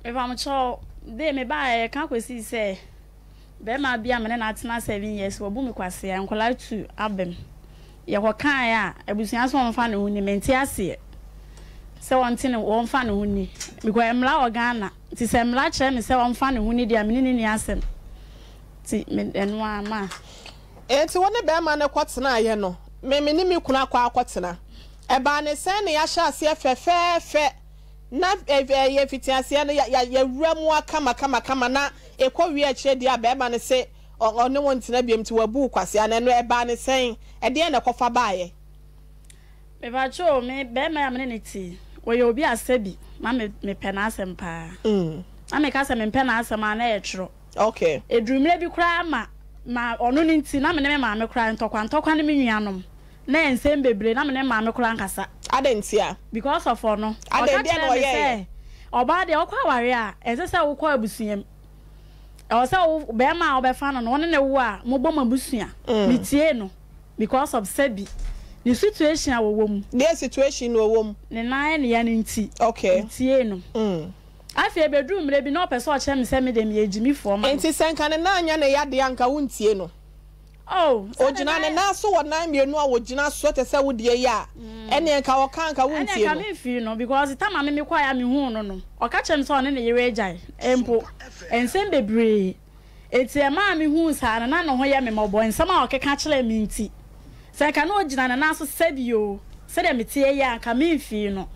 Mepamokyɛw, dee mebaeɛ yɛka kɔsii sɛ bɛɛma bi a me ne no atena 7 years wabu me kwasea, nkwadaa tu aba mu. Yɛkɔkaeɛ a, abusua sɛ wɔmfa ne ho nni, mente aseɛ sɛ wɔnte ne wɔmfa ne ho nni because mmara wɔ Ghana nti sɛ mmara kyerɛ me sɛ ɔmfa ne ho nni deɛ a me ne no nni asɛm nti me ɛno ara ma. Enti wo ne bɛɛma no kɔtenaeɛ no, me me ne me kunu akɔ akɔtena. Ɛbaa ne sɛn na yɛahyɛ aseɛ fɛfɛɛfɛ na yɛ mfitiaseɛ no yɛwura mu ara kama kama kama na ɛkɔ wie akyire deɛ a bɛɛma no se ɔne wo ntena biom nti wabu wo kwasea no ɛno ɛbaa ne sɛn? Ɛdeɛn na ɛkɔfa baeɛ? Mepakyɛ o, me bɛɛma yi a me ne no te yi, ɔyɛ obi a sɛbi na me mepɛ n'asɛm paa. Na meka sɛ mempɛ n'asɛm a na ɛyɛ twerɛ. Okay. Ɛduru mmerɛ bi koraa ma ma ɔno no nti na me ne me maame koraa ntɔkwa ntɔkwa ne me nuanom na nsɛm bebree na me ne me maame koraa nkasa. Adɛn ntia? Because of ɔno. Adɛn, Ɔka deɛn na kyerɛɛ me ɔyɛeɛ? sɛ ɔbaa deɛ wokɔ awareɛ a ɛnsɛ sɛ wokɔ abusua mu. Ɛwɔ sɛ wo bɛɛma a wobɛfa no no wo ne no wo a mobɔ mo abusua. Me tiee no because of sɛbi ne situation a wɔwɔ mu. Deɛ situation na ɔwɔ mu? Ne nan ayɛ ne ya no nti. Okay. Me tiee no. Afei ɛbɛduru mmerɛ bi na ɔpɛ sɛ ɔkyerɛ me sɛ me deɛ meyɛ gyimifoɔ ma no. Nti sɛ nka ne nan anyɛ ne ya deɛ a nka wontie no? Oh, sɛ ne Ogyina nan. ne nan so wɔ nan mmienu a wɔgyina so te sɛ wo deɛ yi a, ɛnneɛ nka ɔka a nka Ɛnneɛ wontie nka no. memfii no because time a me mekɔeɛ a mehuu no no, ɔka kyerɛɛ me sɛ ɔne ne yere agyae mpo. Nsɛm bebree. Enti ɛmaa mehuu saa no, na ne ho yɛ me mmɔbɔ, nsɛm a ɔkeka kyerɛɛ me nti. Sɛ nka na ɔgyina ne nan so sɛbi oo, sɛdeɛ meteɛ yi a, nka memfii no.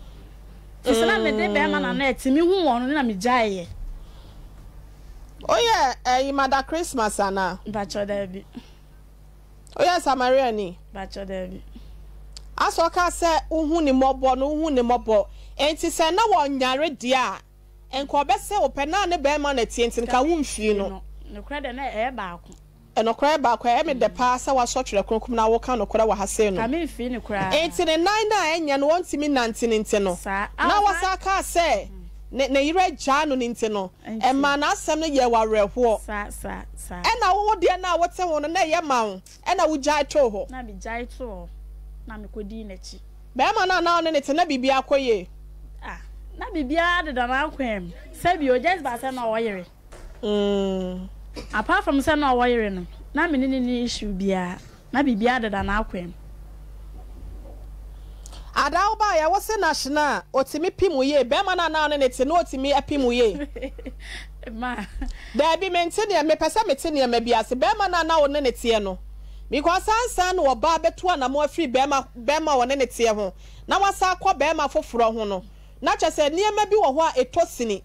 Firi sɛ na mede bɛrima na na ɛte, mehuu ɔno no na megyaeɛ. Woyɛ ɛyi Mother Christmas anaa? Mpakyɛw daabi. Woyɛ Samariani? Mpakyɛw daabi. Asɛ ɔkaa sɛ wohu ne mmɔbɔ no, wohu ne mmɔbɔ. Enti sɛ na wɔnyare deɛ a, nka ɔbɛsɛ wo pɛ, na ne bɛrima na ɛteɛ nti nka womfii no. Nokorɛ deɛ na ɛyɛ baako. Nokorɛ baako, ɛyɛ me dɛ paa sɛ woasɔ Twerɛ Kronkron mu na woka nokorɛ wɔ ha sei no. Ka me mfii no koraa. Enti ne nan no a ɛnyɛ no ɔntumi nnante no nti no, Saa. na wɔsan kaa sɛ ne ne yere agyaa no no nti no, ɛmaa n'asɛm no yɛɛ wo awerɛhoɔ. Saa, saa, saa. Ɛna wo wo deɛ no a wote ho no, na ɛyɛ ma wo, ɛna wogyae too hɔ. Na megyae too hɔ, na mekɔdii n'akyi. Barima no a na wo ne no te, na biribiara kɔ yie? Ah, na biribiara deda n'akwan mu. Sɛbi o, just by sɛ na ɔwɔ yere. Apart from sɛ na ɔwɔ yere no, na me ne no nni issue biara. Na biribiara deda n'akwan mu. Ada wo baeɛ wo se national a otumi pim wo yie bɛɛma no a na wo ne no te no otumi pim wo yie Ma. Daabi mente neɛ mepɛ sɛ mete nneɛma bi ase bɛɛma no a na wo ne no teɛ no because ansa na ɔbaa bɛtu anamɔ afiri bɛɛma bɛɛma a ɔne no teɛ ho na wasan akɔ bɛɛma foforɔ ho no na kyerɛ sɛ nneɛma bi wɔ hɔ a ɛtɔ sini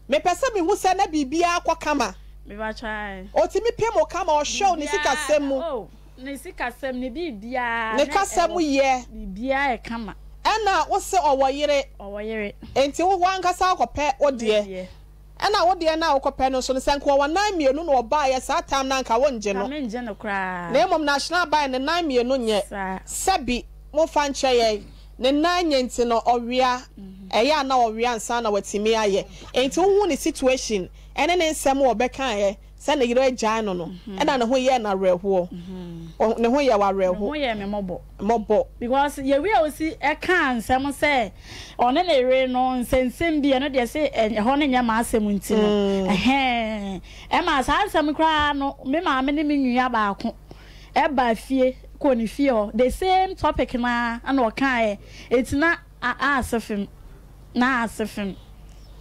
Mepɛ sɛ mehu sɛ na biribiara kɔ kama. Mepakyɛ ae. Otumi pem wo kama, ɔhwɛ wo, ne sikasɛm mu. Biribiara, oh, ne sikasɛm, ne biribiara. Ne kasa mu yɛ. Biribiara yɛ kama. Ɛna wo se ɔwɔ yere. Ɔwɔ yere. Enti wo w'ankasa akɔpɛ wo deɛ. Me deɛ. Ɛna wo deɛ no a wokɔpɛ no nso no, sɛ nka ɔwɔ nan mmienu na ɔbaeɛ saa time no a nka wongye no. Nka mengye no koraa. Na mmom National baeɛ ne nan mmienu nyɛ. Saa. Sɛbi, momfa nkyɛ yɛn. Ne nan nyɛ nti no ɔwea, ɛyɛ a na ɔwea ansa na watumi ayɛ. Nti wohu ne situation ɛne ne nsɛm a ɔbɛkaeɛ sɛ ne yere agyae no no, ɛna ne ho yɛɛ no awerɛhoɔ. Ne ho yɛɛ wo awerɛho. Ne ho yɛɛ me mmɔbɔ. Mmɔbɔ. Because yɛwie a ɔsi ɛkaa nsɛm sɛ ɔne ne yere no nsɛnsɛm bi ɛno deɛ se ɛhɔ no nyɛ m'asɛm nti no ɛhɛɛ ɛma saa nsɛm koraa no me maame ne me nua baako ɛbaa fie kɔɔ ne fie hɔ the same topic no ara na ɔkaeɛ enti na aase fem na aase fem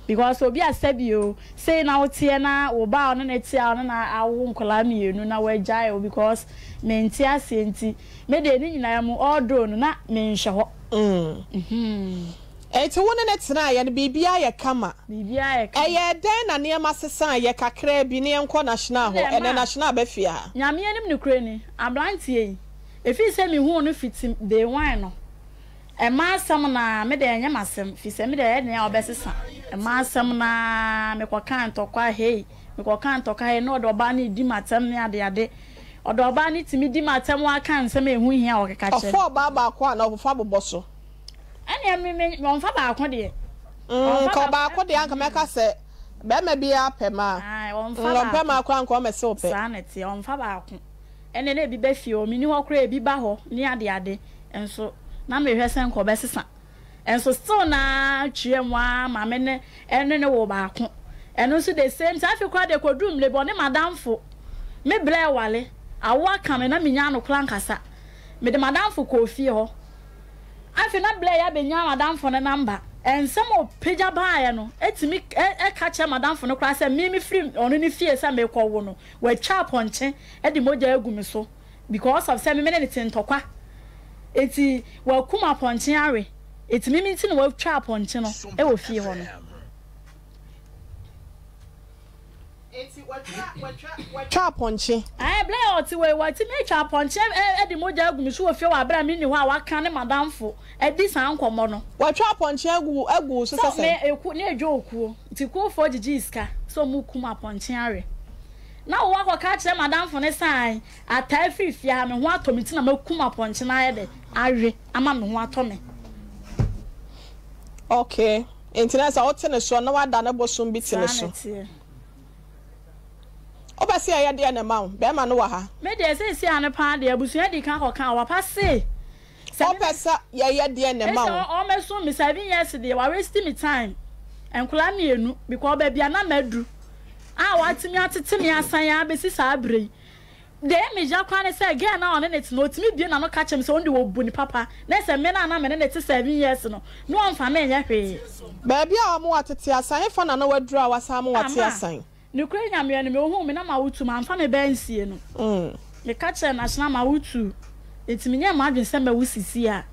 because obi a sɛbi o sei na woteɛ na wo ba a ɔne no te a ɔne no awo nkwadaa mmienu na wagyae wo because mente aseɛ nti me deɛ ne nyinaa mu although no na menhwɛ hɔ. Enti wo ne no tenaeɛ no biribiara yɛ kama? Biribiara yɛ kama. Ɛyɛɛ dɛn na nneɛma sesaeɛ kakraa bi na yɛnkɔ National hɔ? Ɛnnɛ National aba fie ha. Nyame anim nokorɛ ni, abranteɛ yi, ɛfiri sɛ mehuu no fiti day one no, mmaa asɛm no ara, me deɛ ɛnyɛ m'asɛm, firi sɛ me deɛ ɛyɛ den a ɔbɛsesa, mmaa asɛm no ara, mekɔkaa ntɔkwa hei, mekɔkaa ntɔkwa hei, na ɔde ɔbaa no redi m'atɛm ne adeade, ɔde ɔbaa no tumi di m'atɛm ara ka nsɛm a ɛho nhia a ɔkeka kyerɛ me. Ɔfa ɔbaa baako anaa ɔfofa bobɔ so? Ɛnneɛ me me ɔmfa baako deɛ. Mm, nka ɔbaako deɛ anka mɛka sɛ bɛrima biara pɛ maa. Ae, ɔmfa Mm, ɔmpɛ baako. maa koraa anka ɔmmɛse wo pɛ. Saa na ɛteɛ, ɔmfa baako. Ɛnneɛ na ebi ba fie hɔ, menni hɔ koraa ebi ba hɔ ne adeade nso na mehwɛ sɛ nka ɔbɛsesa. Nso still no ara twaa mu ara ma me ne ɛne no woo baako. Ɛno nso the same thing. Afei koraa deɛ ɛkɔduru mmerɛ bi ɔne m'adamfo, me brɛ wale, awo aka me na mennya ano koraa nkasa. Mede m'adamfo kɔɔ fie hɔ. Afei na Blair abɛnya m'adamfo no number. Nsɛm a ɔpagya baeɛ no tumi ka kyerɛ m'adamfo no koraa sɛ me mefiri ɔno ne fie sɛ merekɔwo no, watwa apɔnkye de mogya agu me so because of sɛ me ne no te ntɔkwa nti wakum apɔnkye awe nti me nti na watwa apɔnkye no wɔ fie hɔ no. Enti watwa, watwa, watwa apɔnkye. Ae, bere a ɔte wei, watumi atwa apɔnkye de mogya agu me so wɔ fie wɔ bere a minni hɔ a waka ne m'adamfo adi saa nkɔmmɔ no. Watwa apɔnkye agu, agu wo so sɛ sɛ sɛn? Me, eku, ne edwa okuo, nti kuofoɔ gyigyee sika sɛ wɔrekum apɔnkye awe. Na wowɔ akɔka akyerɛ m'adamfo no sɛ ae, ataa firi fie ha, me ho atɔ me nti na makum apɔnkye no ayɛ dɛ, awe ama me ho atɔ me. Okay. Enti na sɛ wote ne soɔ na wada ne bosom bi te ne Saa na so. ɛteɛ. Wopɛ sɛ yɛyɛ deɛn na ɛma wo? Bɛrima no wɔ ha. Me deɛ seesei ano paa deɛ abusua dii kan kɔkaa ɔpapa se sɛ me Wopɛ sɛ yɛyɛ deɛn na ɛma Ese wo? ɔmɛsom me 7 years deɛ wa waste me time nkwadaa mmienu because baabi a na madu a watumi atete me asan abɛsi saa berɛ yi Deɛ ɛyɛ me ya koraa ne sɛ girl no a ɔne no te no ɔtumi bue n'ano ka kyerɛ me sɛ ɔno deɛ ɔbu no papa na sɛ me no a na me ne no te 7 years no na ɔmfa me nyɛ hwee. Baabi a wɔn atete asan, hefa na na waduru a wasan ama wate Ama, asan? nokorɛ Nyameɛ no me ɔhuu me na mawotu mamfa me ba ansie no. Meka kyerɛɛ no ahyena mawotu nti menyɛɛ m'adwene sɛ mɛwo sisi a.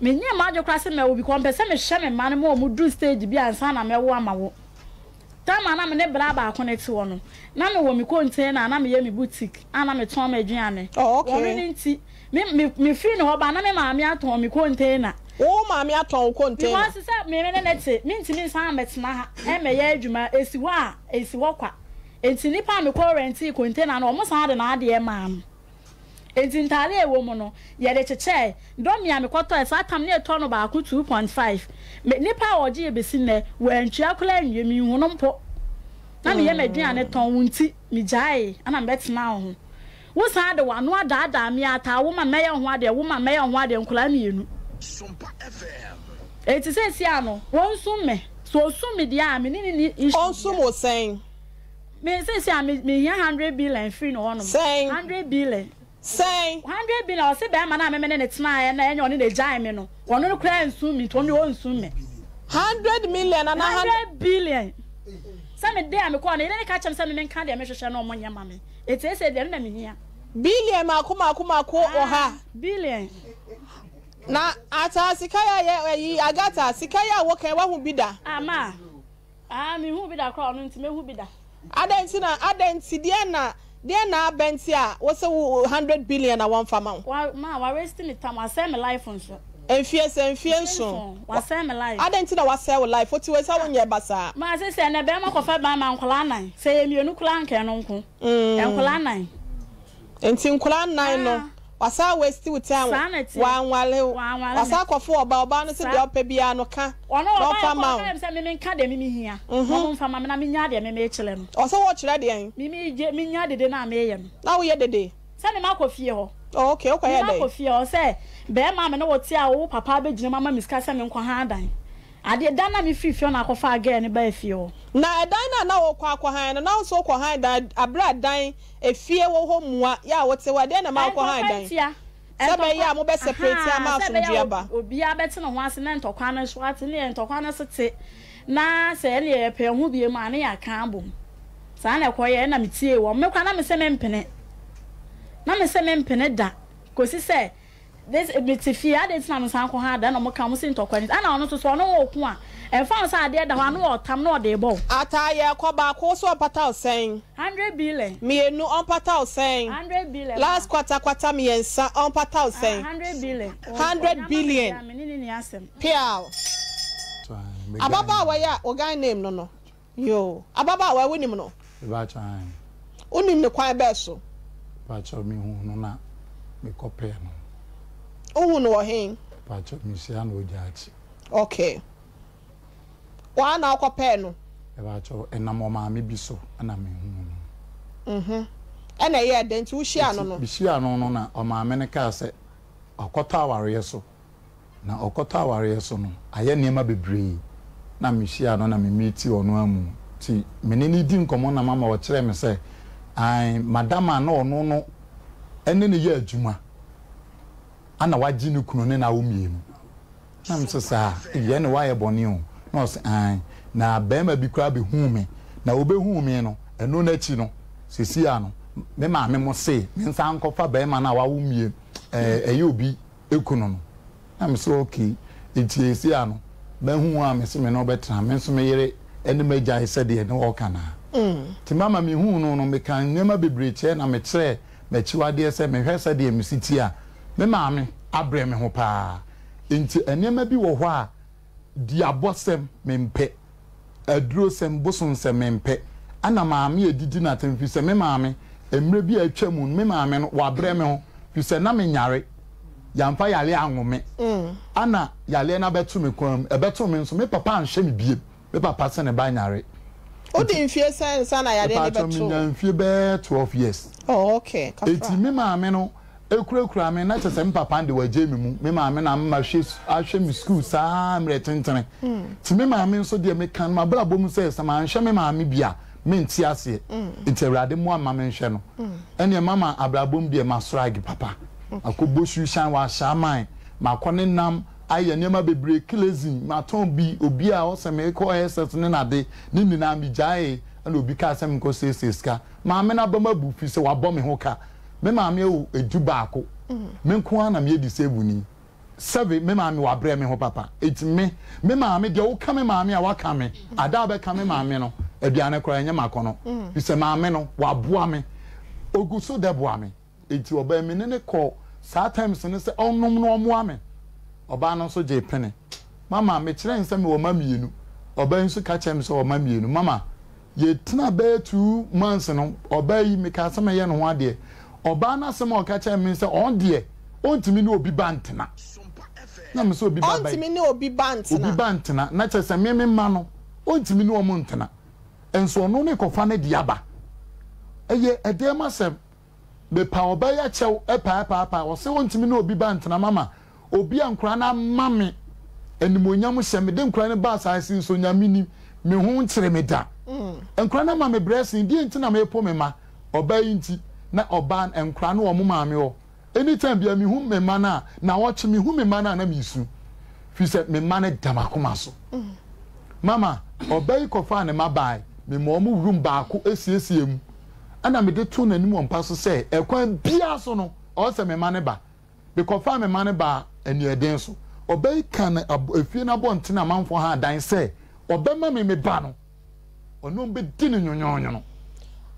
Menyɛɛ m'adwene koraa sɛ mɛwo because mpɛ sɛ mehwɛ me mma no ma wɔn duru stage bi ansa na mɛwo ama wo. Time a na me ne bra baako no te hɔ no, na me wɔ me container a na me yɛ me boutique a na me tɔn m'aduane. Oh, Ɔno okay. no nti, me me me firi ne hɔ ba na me maame atɔn me container. Wo maame atɔn wo container? Because sɛ me me ne no te, me ntumi nsan mmɛtena ha mmɛyɛ adwuma, esi hɔ a, esi hɔ kwa. Nti nipa a me kɔ rentee container no, wɔn san de n'adeɛ maa no. Enti ntaade a ɛwɔ mu no, yɛde kyekyɛe. Dɔmi a mekɔtɔe saa tam no yɛtɔɔ no baako 2.5. Me, nipa a ɔgyeeɛ bɛsi nnɛ, wantua koraa anwie. Menhu no mpo. Na meyɛ m'aduane tɔn, wo nti, megyaee, ɛna mebɛtenaa wo ho. Wosan de w'ano adaadaa me ataa wo ma mɛyɛ wo ho adeɛ, wo ma mɛyɛ wo ho adeɛ, nkwadaa mmienu. Enti seesei ano, wɔnsum me. Sɛ ɔsum me deɛ a, me ne no nni issue Ɔnsum biara. wo sɛn? Me seesei a me mehia 100 billion firi ne hɔnom. Sɛn? 100 billion. Sɛn? 100 billion ɔse bɛrima no a me me ne no tenaeɛ na ɛnyɛ ɔno na egyae me no, ɔno no koraa nsum me nti ɔno deɛ ɔnsum me. 100 million anaa hundred. 100 billion. Sɛ me de a mekɔɔ no yere no ka kyerɛ me sɛ me menka deɛ mehwehwɛ no ɔmo nyɛ ma me. Eti seesei deɛ ɛno na mehia. Billion mako mako mako ɔha. Ah, billion. Na ataa sika yi a yɛ ayi Agatha sika yi a woka yi wahu bi da? Ah ma. Ah menhuu bi da koraa ɔno nti mɛhu bi da. Adɛn nti na adɛn nti deɛn na deɛn na aba nti a wose wo 100 billion na wɔmfa ma wo? Wa ma wa waste me time wasɛe me life nso. Mfie sɛ mfie Mfie nson. nson wasɛe me life. Adɛn nti na wasɛe wo life wote wei sɛ wonyɛ basaa. Ma sese ɛnɛ bɛɛma kɔfa ban ma nkwadaa nnan sɛ ɛyɛ mmienu koraa anka ɛno nko nkwadaa nnan. Nti nkwadaa nnan no Ah. wasan waste wo time Saa na ɛteɛ. wanware wo Wanware me. wasan akɔfo ɔbaa ɔbaa no se Saa. deɛ ɔpɛ biara no ka Ɔno na ɔbaa ɔmfa yɛ ma kɔ wo. ɔka kyerɛ me sɛ me menka deɛ me mehia na ɔmo mfa ma me na menya deɛ me mekyerɛ no. Ɔsɛ wɔkyerɛ deɛn? Me megye menya dede no a meyɛ no. Na woyɛ dede? Sɛ me makɔ fie hɔ. Oh okay wokɔ Me yɛ makɔ dɛn? fie hɔ sɛ bɛɛma a me ne wo te a wo papa abɛgyina mu ama me sika sɛ menkɔ han dan. Adeɛ da no a me firi fie hɔ na akɔfaa girl no baa fie hɔ. Na ɛdan no a na wokɔ akɔ han no na wo nso wokɔ han dan aberɛ a dan efie wɔ hɔ mua yɛ a wote hɔ ɛdeɛn na ɛma wokɔ Ntɔkwa han dan? ntia. Sɛ Ntɔkwa ɛbɛyɛ a mobɛ separate ama ahaa sɛ ɛbɛyɛ asomdwoeɛ a aba. obiara bɛte ne ho ase na ntɔkwa no nso ate ne yɛ ntɔkwa no so te na sɛ ɛneɛ yɛpɛ yɛn ho biom a ne yɛaka abom. Saa na ɛkɔyɛɛ ɛna metiee wɔn. Me koraa na mese mempene. Na mese mempene da kɔsi sɛ this mete fie adɛn nti na mesan kɔ ha da na wɔka wɔn se ntɔkwa nti ɛna ɔno nso so ɔno ɔko a ɛmfa ho sɛ adeɛ da hɔ a na ɔtam na ɔde rebɔ wo. Ataa yɛkɔ baako so ɔmpata wo sɛn? 100 billion. Mmienu ɔmpata wo sɛn? 100 billion Last ma. kwata kwata mmiɛnsa ɔmpata wo Ah sɛn? 100 billion. Hundred Ɔnya ma me deɛ billion. a me ne no nni asɛm. Piaw. Ababaawa yi a wo guy name no no yoo ababaawa yi wonim no? Mepakyɛw aane. Wonim no kwan bɛɛ so? Mepakyɛw mehuu no na mekɔ pɛɛ no. Wohuu no wɔ he? Mepakyɛw mehyia no wɔ gyaakye. Okay. Woa na wokɔ pɛɛ no? Mepakyɛw ɛnam ɔmaame bi so na mehuu no. Mhm. Ɛna ɛyɛɛ dɛn nti wohyiaa no Nti no? mehyiaa no no na ɔmaame no kaa sɛ wakɔtɔ awareɛ so. Na ɔkɔtɔ awareɛ so no ayɛ nneɛma bebree. Na mehyiaa no na me meetii ɔno amu. Nti me ne no di nkɔmmɔ na mama ɔkyerɛɛ me sɛ ae madam a na ɔno no ne no yɛ adwuma ana wagye ne kunu ne no awo mmienu. Na me se saa? Ei ɛne woayɛ bɔne o. Na ɔse ae na barima bi koraa bɛhuu me na ɔbɛhuu me no ɛno no akyi no seesei a no me maame mo se mensan nkɔfa barima no a wawo mmienu ɛɛ ɛyɛ obi kunu no. Na me se okay, nti seesei a no mahu wo a me se me ne wo bɛtena, me nso me yere ne m'agyae sɛdeɛ ne ɔɔka no a. Nti mama me huu no no, mekaa nneɛma bebree kyerɛɛ na mekyerɛɛ m'akyiwadeɛ sɛ mehwɛ sɛdeɛ me si teɛ a, me maame abrɛ me ho paa. Nti nneɛma bi wɔ hɔ a duabɔsɛm mempɛ, adurosɛm, bosomsɛm mempɛ. Ɛna maame adidi no atɛm firi sɛ me maame, mmerɛ bi a atwa mu no, me maame no, wabrɛ me ho firi sɛ na menyare. Yɛamfa yareɛ anwo me. Ɛna yareɛ no abɛto me kwan mu. Ɛbɛtoo me nso, me papa anhwɛ me biem. Me papa se ne ba nyare. Wodi mfie sɛn ansa na yareɛ no Mepatwɔ bɛto wo? menya mfie bɛyɛ 12 years. Oh okay, kafra. Eti me maame no ekurakura me na kyerɛ sɛ me papa de wagyae me mu. Me maame na ama mahwɛ ahwɛ me sukuu saa mmerɛ tentene. Nti me maame nso deɛ meka no m'abrabɔ mu sɛ sɛ manhwɛ me maame bi a mente aseɛ. Nti Awurade mmoa mma menhwɛ no. Ɛneɛ mama abrabɔ mu deɛ masrage papa. Makɔbɔ suicide wɔ Ashaiman, makɔ ne nam ayɛ nneɛma bebree, kilezin, matɔn bi, obi a ɔsɛ mekɔ SS ne n'ade ne nyinaa megyaee ɛna obi kaa sɛ menkɔ siesie sika. Maame no abam abu firi sɛ wabɔ me ho ka. Me maame awu edu baako. Me nko ara na meyɛ disable ni. Sɛbe me maame wabrɛ me ho papa. Enti me, me maame deɛ woka me maame a waka me. Ada a wobɛka me maame no, aduane koraa ɛnyɛ m'akɔnɔ. Firi sɛ maame no, waboa me. Ogu so dɛ boa me. Enti ɔbaa me ne no kɔɔ saa times no sɛ ɔnnom na ɔmmoa me. Ɔbaa no nso gyee pene. Mama, mekyerɛɛ no sɛ mewɔ mma mmienu. Ɔbaa yi nso ka kyerɛɛ me sɛ ɔwɔ mma mmienu. Mama, yɛtenaa bɛyɛ 2 months no, ɔbaa yi, mekaa sɛ mɛyɛ ne ho adeɛ. Ɔbaa no asɛm a ɔka kyerɛɛ me ne sɛ ɔno deɛ, ɔntumi ne obi ba ntena. Na me sɛ obi ba bɛn? Ɔntumi ne obi ba Obi ntena. ba ntena. Na kyerɛ sɛ me me mma no, ɔntumi ne wɔn ntena. Nso ɔno ne kɔfa ne deɛ aba. Ɛyɛ ɛdɛn mu asɛm? Mepa ɔbaa yi akyɛw paapaapa. Ɔse ɔntumi ne obi ba ntena mama obi a nkora no ama me animuonyam hyɛ mede nkora no ba asaase yi so Nyame nim me ho nkyere me da. Nkora no ama me brɛsen deɛ nti na mepo me ma ɔbaa yi nti na ɔbaa nkora no wɔn maame hɔ. Anytime biara mehu me mma no a, nawɔtwe mehu me mma no a na mesu firi sɛ me mma no da m'akoma so. Mama, ɔbaa yi kɔfaa ne mma bae, mema wɔn room baako siesie mu ɛna mede too n'anim wɔ mpa so sɛ ɛkwan biara so no ɔwɔ sɛ me mma no ba. Mekɔfaa me mma no baa aniɛden so. Ɔbaa yi ka no efie no abɔntene amanfoɔ ha dan sɛ ɔbɛma me me ba no. Ɔne wɔn bɛdi no nwonwonwono.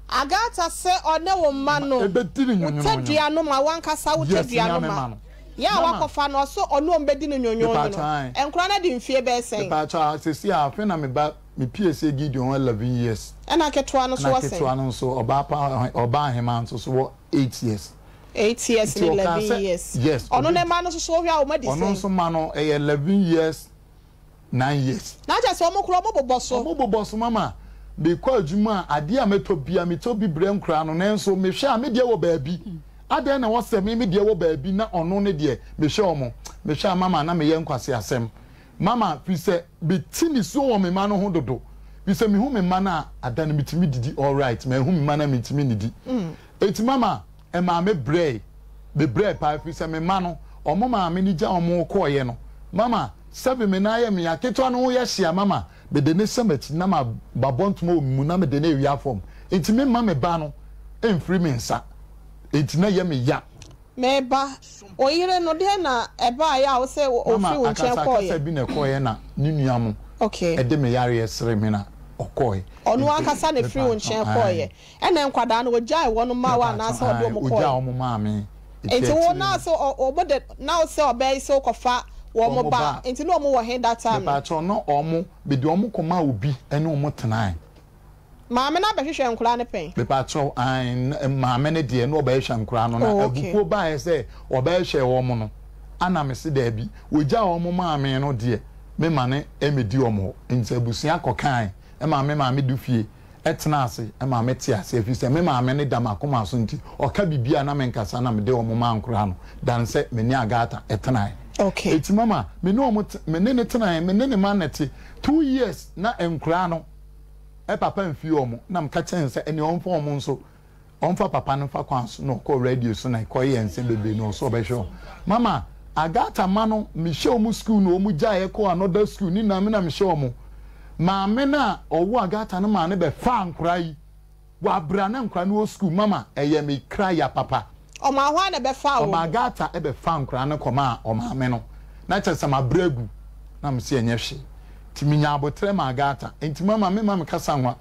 Agatha sɛ ɔne wo mma no. Ɛbɛdi no Wo nwonwonwono. tadua no ma, w'ankasa wo Yes, tadua no me ma. ma no. Yɛ a Mama. woakɔfa no, ɔse ɔne wɔn bɛdi no nwonwonwono. Mepatwɔ ae. Nkora no adi mfie bɛyɛ sɛn? Mepatwɔ a, seesei a, afei na me ba, me piesie Gideon wɔ 11 years. Ɛna ketewa no nso Ɛna wɔ sɛn? ketewa no nso, ɔbaa pa, ɔbaa ahemaa nso so wɔ 8 years. 8 years Nti ne ɔkaa 11 sɛ, years. yes, Ɔno ne ɔbɛdi. mma no nso so wohwɛ a wɔn adi Ɔno sɛn? nso mma no, ɛyɛ 11 years, 9 years. Na kyerɛ sɛ wɔn koraa wɔn bobɔ so. Wɔn bobɔ so mama. Mekɔ adwuma a, adeɛ a mɛtɔ biara, metɔ bi brɛ nkoraa no, nanso mehwɛ a, me deɛ wɔ baabi. Adɛn na ɛwɔ sɛ me me deɛ wɔ baabi na ɔno ne deɛ? Mehwɛ wɔn, mehwɛ a mama na meyɛ nkwaseasɛm. Mama, firi sɛ mete nisuo wɔ me mma no ho dodo. Firi sɛ mehu me mma no a, ada no metumi didi alright, manhu me mma no a mentumi nnidi. Enti mama, ɛmaa me brɛe. Mebrɛɛ paa firi sɛ me mma no, wɔn maame no gya wɔn kɔeɛ no, mama, sɛbe me nan yɛ me ya, ketewa no ho yɛ hye a, mama, mede no hyɛ m'akyi na mabɔ ntoma wɔ me mu na mede no rewia fam. Enti memma me ba no mfiri me nsa. Enti na ɛyɛ me ya. Me ba, wo yere no, deɛn na ɛbaeɛ a wo sɛ Mama, ɔfiri wo nkyɛn kɔeɛ? akasakasa bi na ɛkɔeɛ na ne nua mo de me yareɛ sere me na ɔkɔeɛ. Ɔno Enti ankasa na ɛfiri wo mepatwɔ, nkyɛn ae. kɔeɛ? Ɛna nkwadaa no, ɔgyae wɔn maa wo Mepatwɔ, anaasɛ ɔde ae, wɔn ɔgyaa kɔeɛ? wɔn maa me. Enti Enti wo akyire na no. sɛ wɔn de, na wo sɛ ɔbaa yi sɛ wokɔfa wɔn Wɔn ba ba. a, enti na wɔn wɔ he that time no? Mepatwɔ, na wɔn, mede wɔn kɔmaa obi ne wɔn tenae. Maame no abɛhwehwɛ nkoraa no pɛn? Mepakyɛw, ae, maame no deɛ na ɔbɛhwehwɛ nkoraa no, na Oh, okay. abufuo baeɛ sɛ ɔbɛhwehwɛ wɔn no, ana mese daabi, wɔgyaa wɔn maa me no deɛ, me ma no mmɛdi wɔn hɔ. Nti abusua kɔkaae maa me maame du fie tenaa ase maa me tee aseɛ, ɛfiri sɛ me maame no da m'akoma so nti, ɔka biribi a na menkasa na mede wɔn maa nkoraa no, dan sɛ me ne Agatha tenaeɛ. Okay. Eti mama me ne wɔn te me ne ne tenaeɛ me ne ne ma na te 2 years na nkoraa no papa mfie wɔn na meka kyerɛ no sɛ ɛnea ɔmfa wɔn nso ɔmfa papa no mfa kwan so na ɔkɔ radio so na ɛkɔ yɛ nsɛm bebree na ɔsɛ ɔbɛhwɛ wɔn. Mama Agatha ma no mehyɛ wɔn school na wɔn gyaeɛ kɔ another school ne nyinaa me na mehyɛ wɔn. Maame no a ɔwɔ Agatha no maa no bɛfaa nkoraa yi wɔ abira na nkoraa no wɔ school. Mama ɛyɛ me kra ya papa. Ɔmaa hwan na ɛbɛfaa wɔn? Ɔmaa Agatha bɛfaa nkoraa no kɔmaa ɔmaame no na kyerɛ sɛ mabrɛ agu na mese ɛnyɛ hwee nti menya aboterɛ maa Agatha nti mama memma me kasa nwa.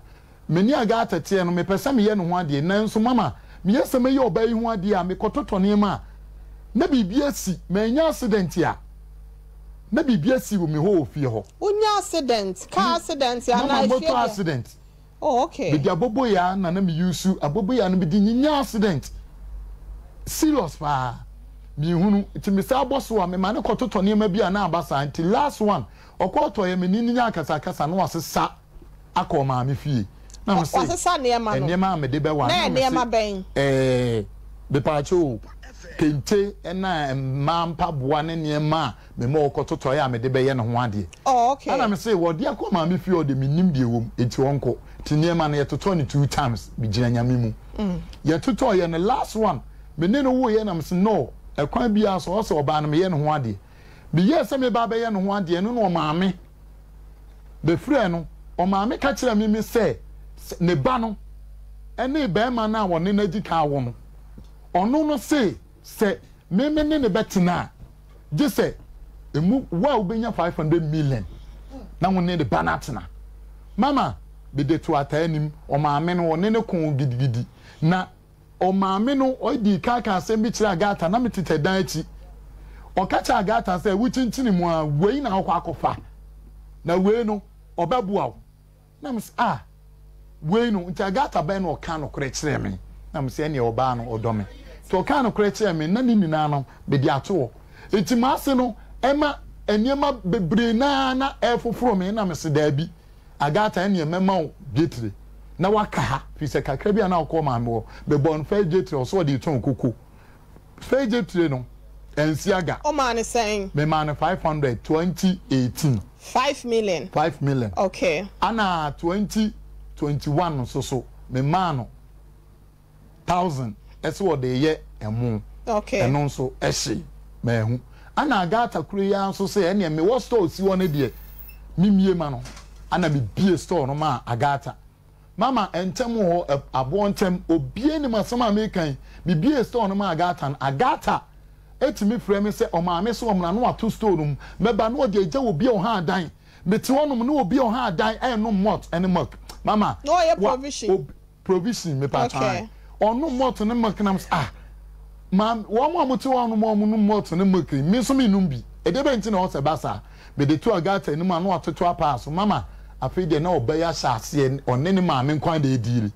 Me ne Agatha teɛ no, mepɛ sɛ meyɛ ne ho adeɛ, nanso mama meyɛ sɛ mɛyɛ ɔbaa yi ho adeɛ a, mekɔtotɔ nneɛma a, na biribi asi. Mannya accident a, na biribi asi wɔ me hɔ wɔ fie hɔ. Wonya accident? Car accident Mama, anaa efie motor deɛ? accident. Oh, okay. Mede aboboyaa na na me use aboboyaa no, mede nyinya accident. Serious paa. Menhunu. Nti mesan bɔ so a, mema no kɔtotɔ nneɛma bi a na aba saa. Nti last one, ɔkɔtɔeɛ, me ne no nyaa akasakasa na wasesa. akɔ ɔmaame fie na me se Wasesa nneɛma no. nneɛma a mede bɛwa Na na ɛyɛ me se nneɛma bɛn? ɛɛ mepaakyɛ o kente ɛna mmaa mpaboa ne nneɛma a mema ɔkɔtotɔeɛ a mede bɛyɛ ne ho adeɛ Oh, okay. ɛna me se wɔde akɔ maame fie ɔde menim deɛ ɛwɔ mu enti ɔnkɔ nti nneɛma no yɛtotɔ no two times megyina Nyame mu yɛtotɔeɛ no last one me ne no woeɛ na me se no ɛkwan biara so ɔsɛ ɔbaa no meyɛ ne ho adeɛ meyɛɛ sɛ meba abɛyɛ ne ho adeɛ no na ɔmaame bɛfrɛɛ no, ɔmaame ka kyerɛɛ me me sɛ ne ba no ne barima no a ɔne no adi kan awo no, ɔno no se sɛ me me ne no bɛtena a, gye sɛ emu wo a wobɛnya 500 million na wo ne ne ba no atena. Mama, mede to ataa anim, ɔmaame no ɔne no koo gidigidi na Ɔmaame no dii kan kaa asɛm bi kyerɛɛ Agatha, na mete dan akyi. Ɔka kyerɛɛ Agatha sɛ, Wokyinkyini mu ara, wei na wokɔ akɔfa, na wei no, ɔbɛboa wo. Na mese, Ah, wei no. Nti Agatha bɛn na ɔkaa nokorɛ kyerɛɛ me. Na mese, Ɛnneɛ ɔbaa no, ɔdɔ me. Nti ɔkaa nokorɛ kyerɛɛ me, na ne nyinaa no, mede ato hɔ. Nti m'ase no, ɛma nneɛma bebree no ara na ɛrefoforo me, na mese, Daabi. Agatha ɛneɛ mɛma wo dwetire na waka ha firi sɛ kakra bi a na wokɔ maame hɔ mebɔɔ no first dwetire ɔsɛ ɔde retɔn koko first dwetire no ɛnsi aga. Womaa no sɛn? Memaa no 500 2018. 5 million? 5 million. Okay. Ana 2021 nso so memaa no 1000 ɛsɛ ɔde reyɛ ɛmo. Okay. Ɛno nso ɛhye maahu. Ana Agatha koro yi ara nso sɛ ɛneɛ mewɔ store si hɔ no deɛ memmie ma no. Ana mebie store no maa Agatha. Mama ntɛm wɔ hɔ aboɔ ntɛm obie nim asɛm a meka yi. Mebie store no maa Agatha no Agatha ɛtumi frɛ me sɛ ɔmaame sɛ ɔmmra na wato store no mu. Mɛba na ɔde agya obi a ɔha adan. Mete hɔnom na obi a ɔha adan ɛrenom malt ɛne milk. Mama Na ɔyɛ wa provision. ob provision mepa kyɛw Okay. ae. Ɔnom malt ne milk na mese ah ma wɔn a wɔte hɔ nom a wɔnom malt ne milk yi me nso mennom bi. Ɛdeɛ bɛn nti na ɛwɔ sɛ ɛba saa? Mede to Agatha anim a na watoto apaa so. Mama afei deɛ na ɔba yi ahyɛ aseɛ ɔne ne maame nko ara na ɛrediili.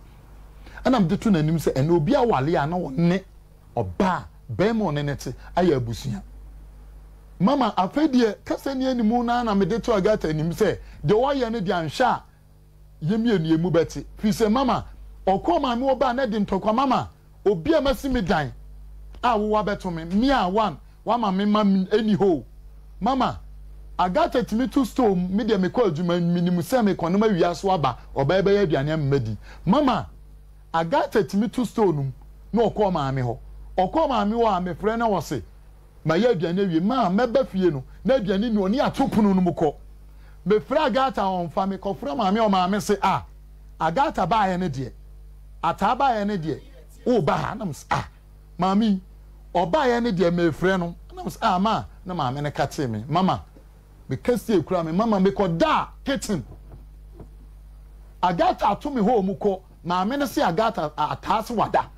Ɛna mede to n'anim sɛ ɛnɛ obi awale a na ɔne ɔbaa barima a ɔne no te ayɛ abusua. Mama afei deɛ kasa nni anim no ara na mede to Agatha anim sɛ deɛ ɔyɛ no deɛ anhwɛ a yɛn mmienu yɛn mu bɛte. Firi sɛ mama ɔkɔɔ maame hɔ baa na ɛde ntɔkwa mama obi a masi me dan a wo wabɛto me me a one wama me ma ɛni hɔ o. Mama Agatha tumi to store mu me deɛ mekɔ adwuma menim sɛ mekɔ no mawia so aba ɔbaa bɛyɛ aduane ama madi. Mama Agatha tumi to store no mu na ɔkɔɔ maame hɔ. Ɔkɔɔ maame hɔ a mefrɛ na ɔse mayɛ aduane awie. Ma mɛba fie no na aduane nni hɔ ne yɛato pono no mu kɔ. Mefrɛ Agatha a ɔmfa, mekɔfrɛ maame a ɔmaame se ah Agatha baeɛ no deɛ, Ataa baeɛ no deɛ woba ha na mese ah maame yi ɔbaeɛ no deɛ mefrɛ no na mese ah ma na maame no ka kyee me mama meka sie kura me mama mekɔdaa kitchen Agatha ato me hɔ mu kɔ maame no se Agatha Ataa se wada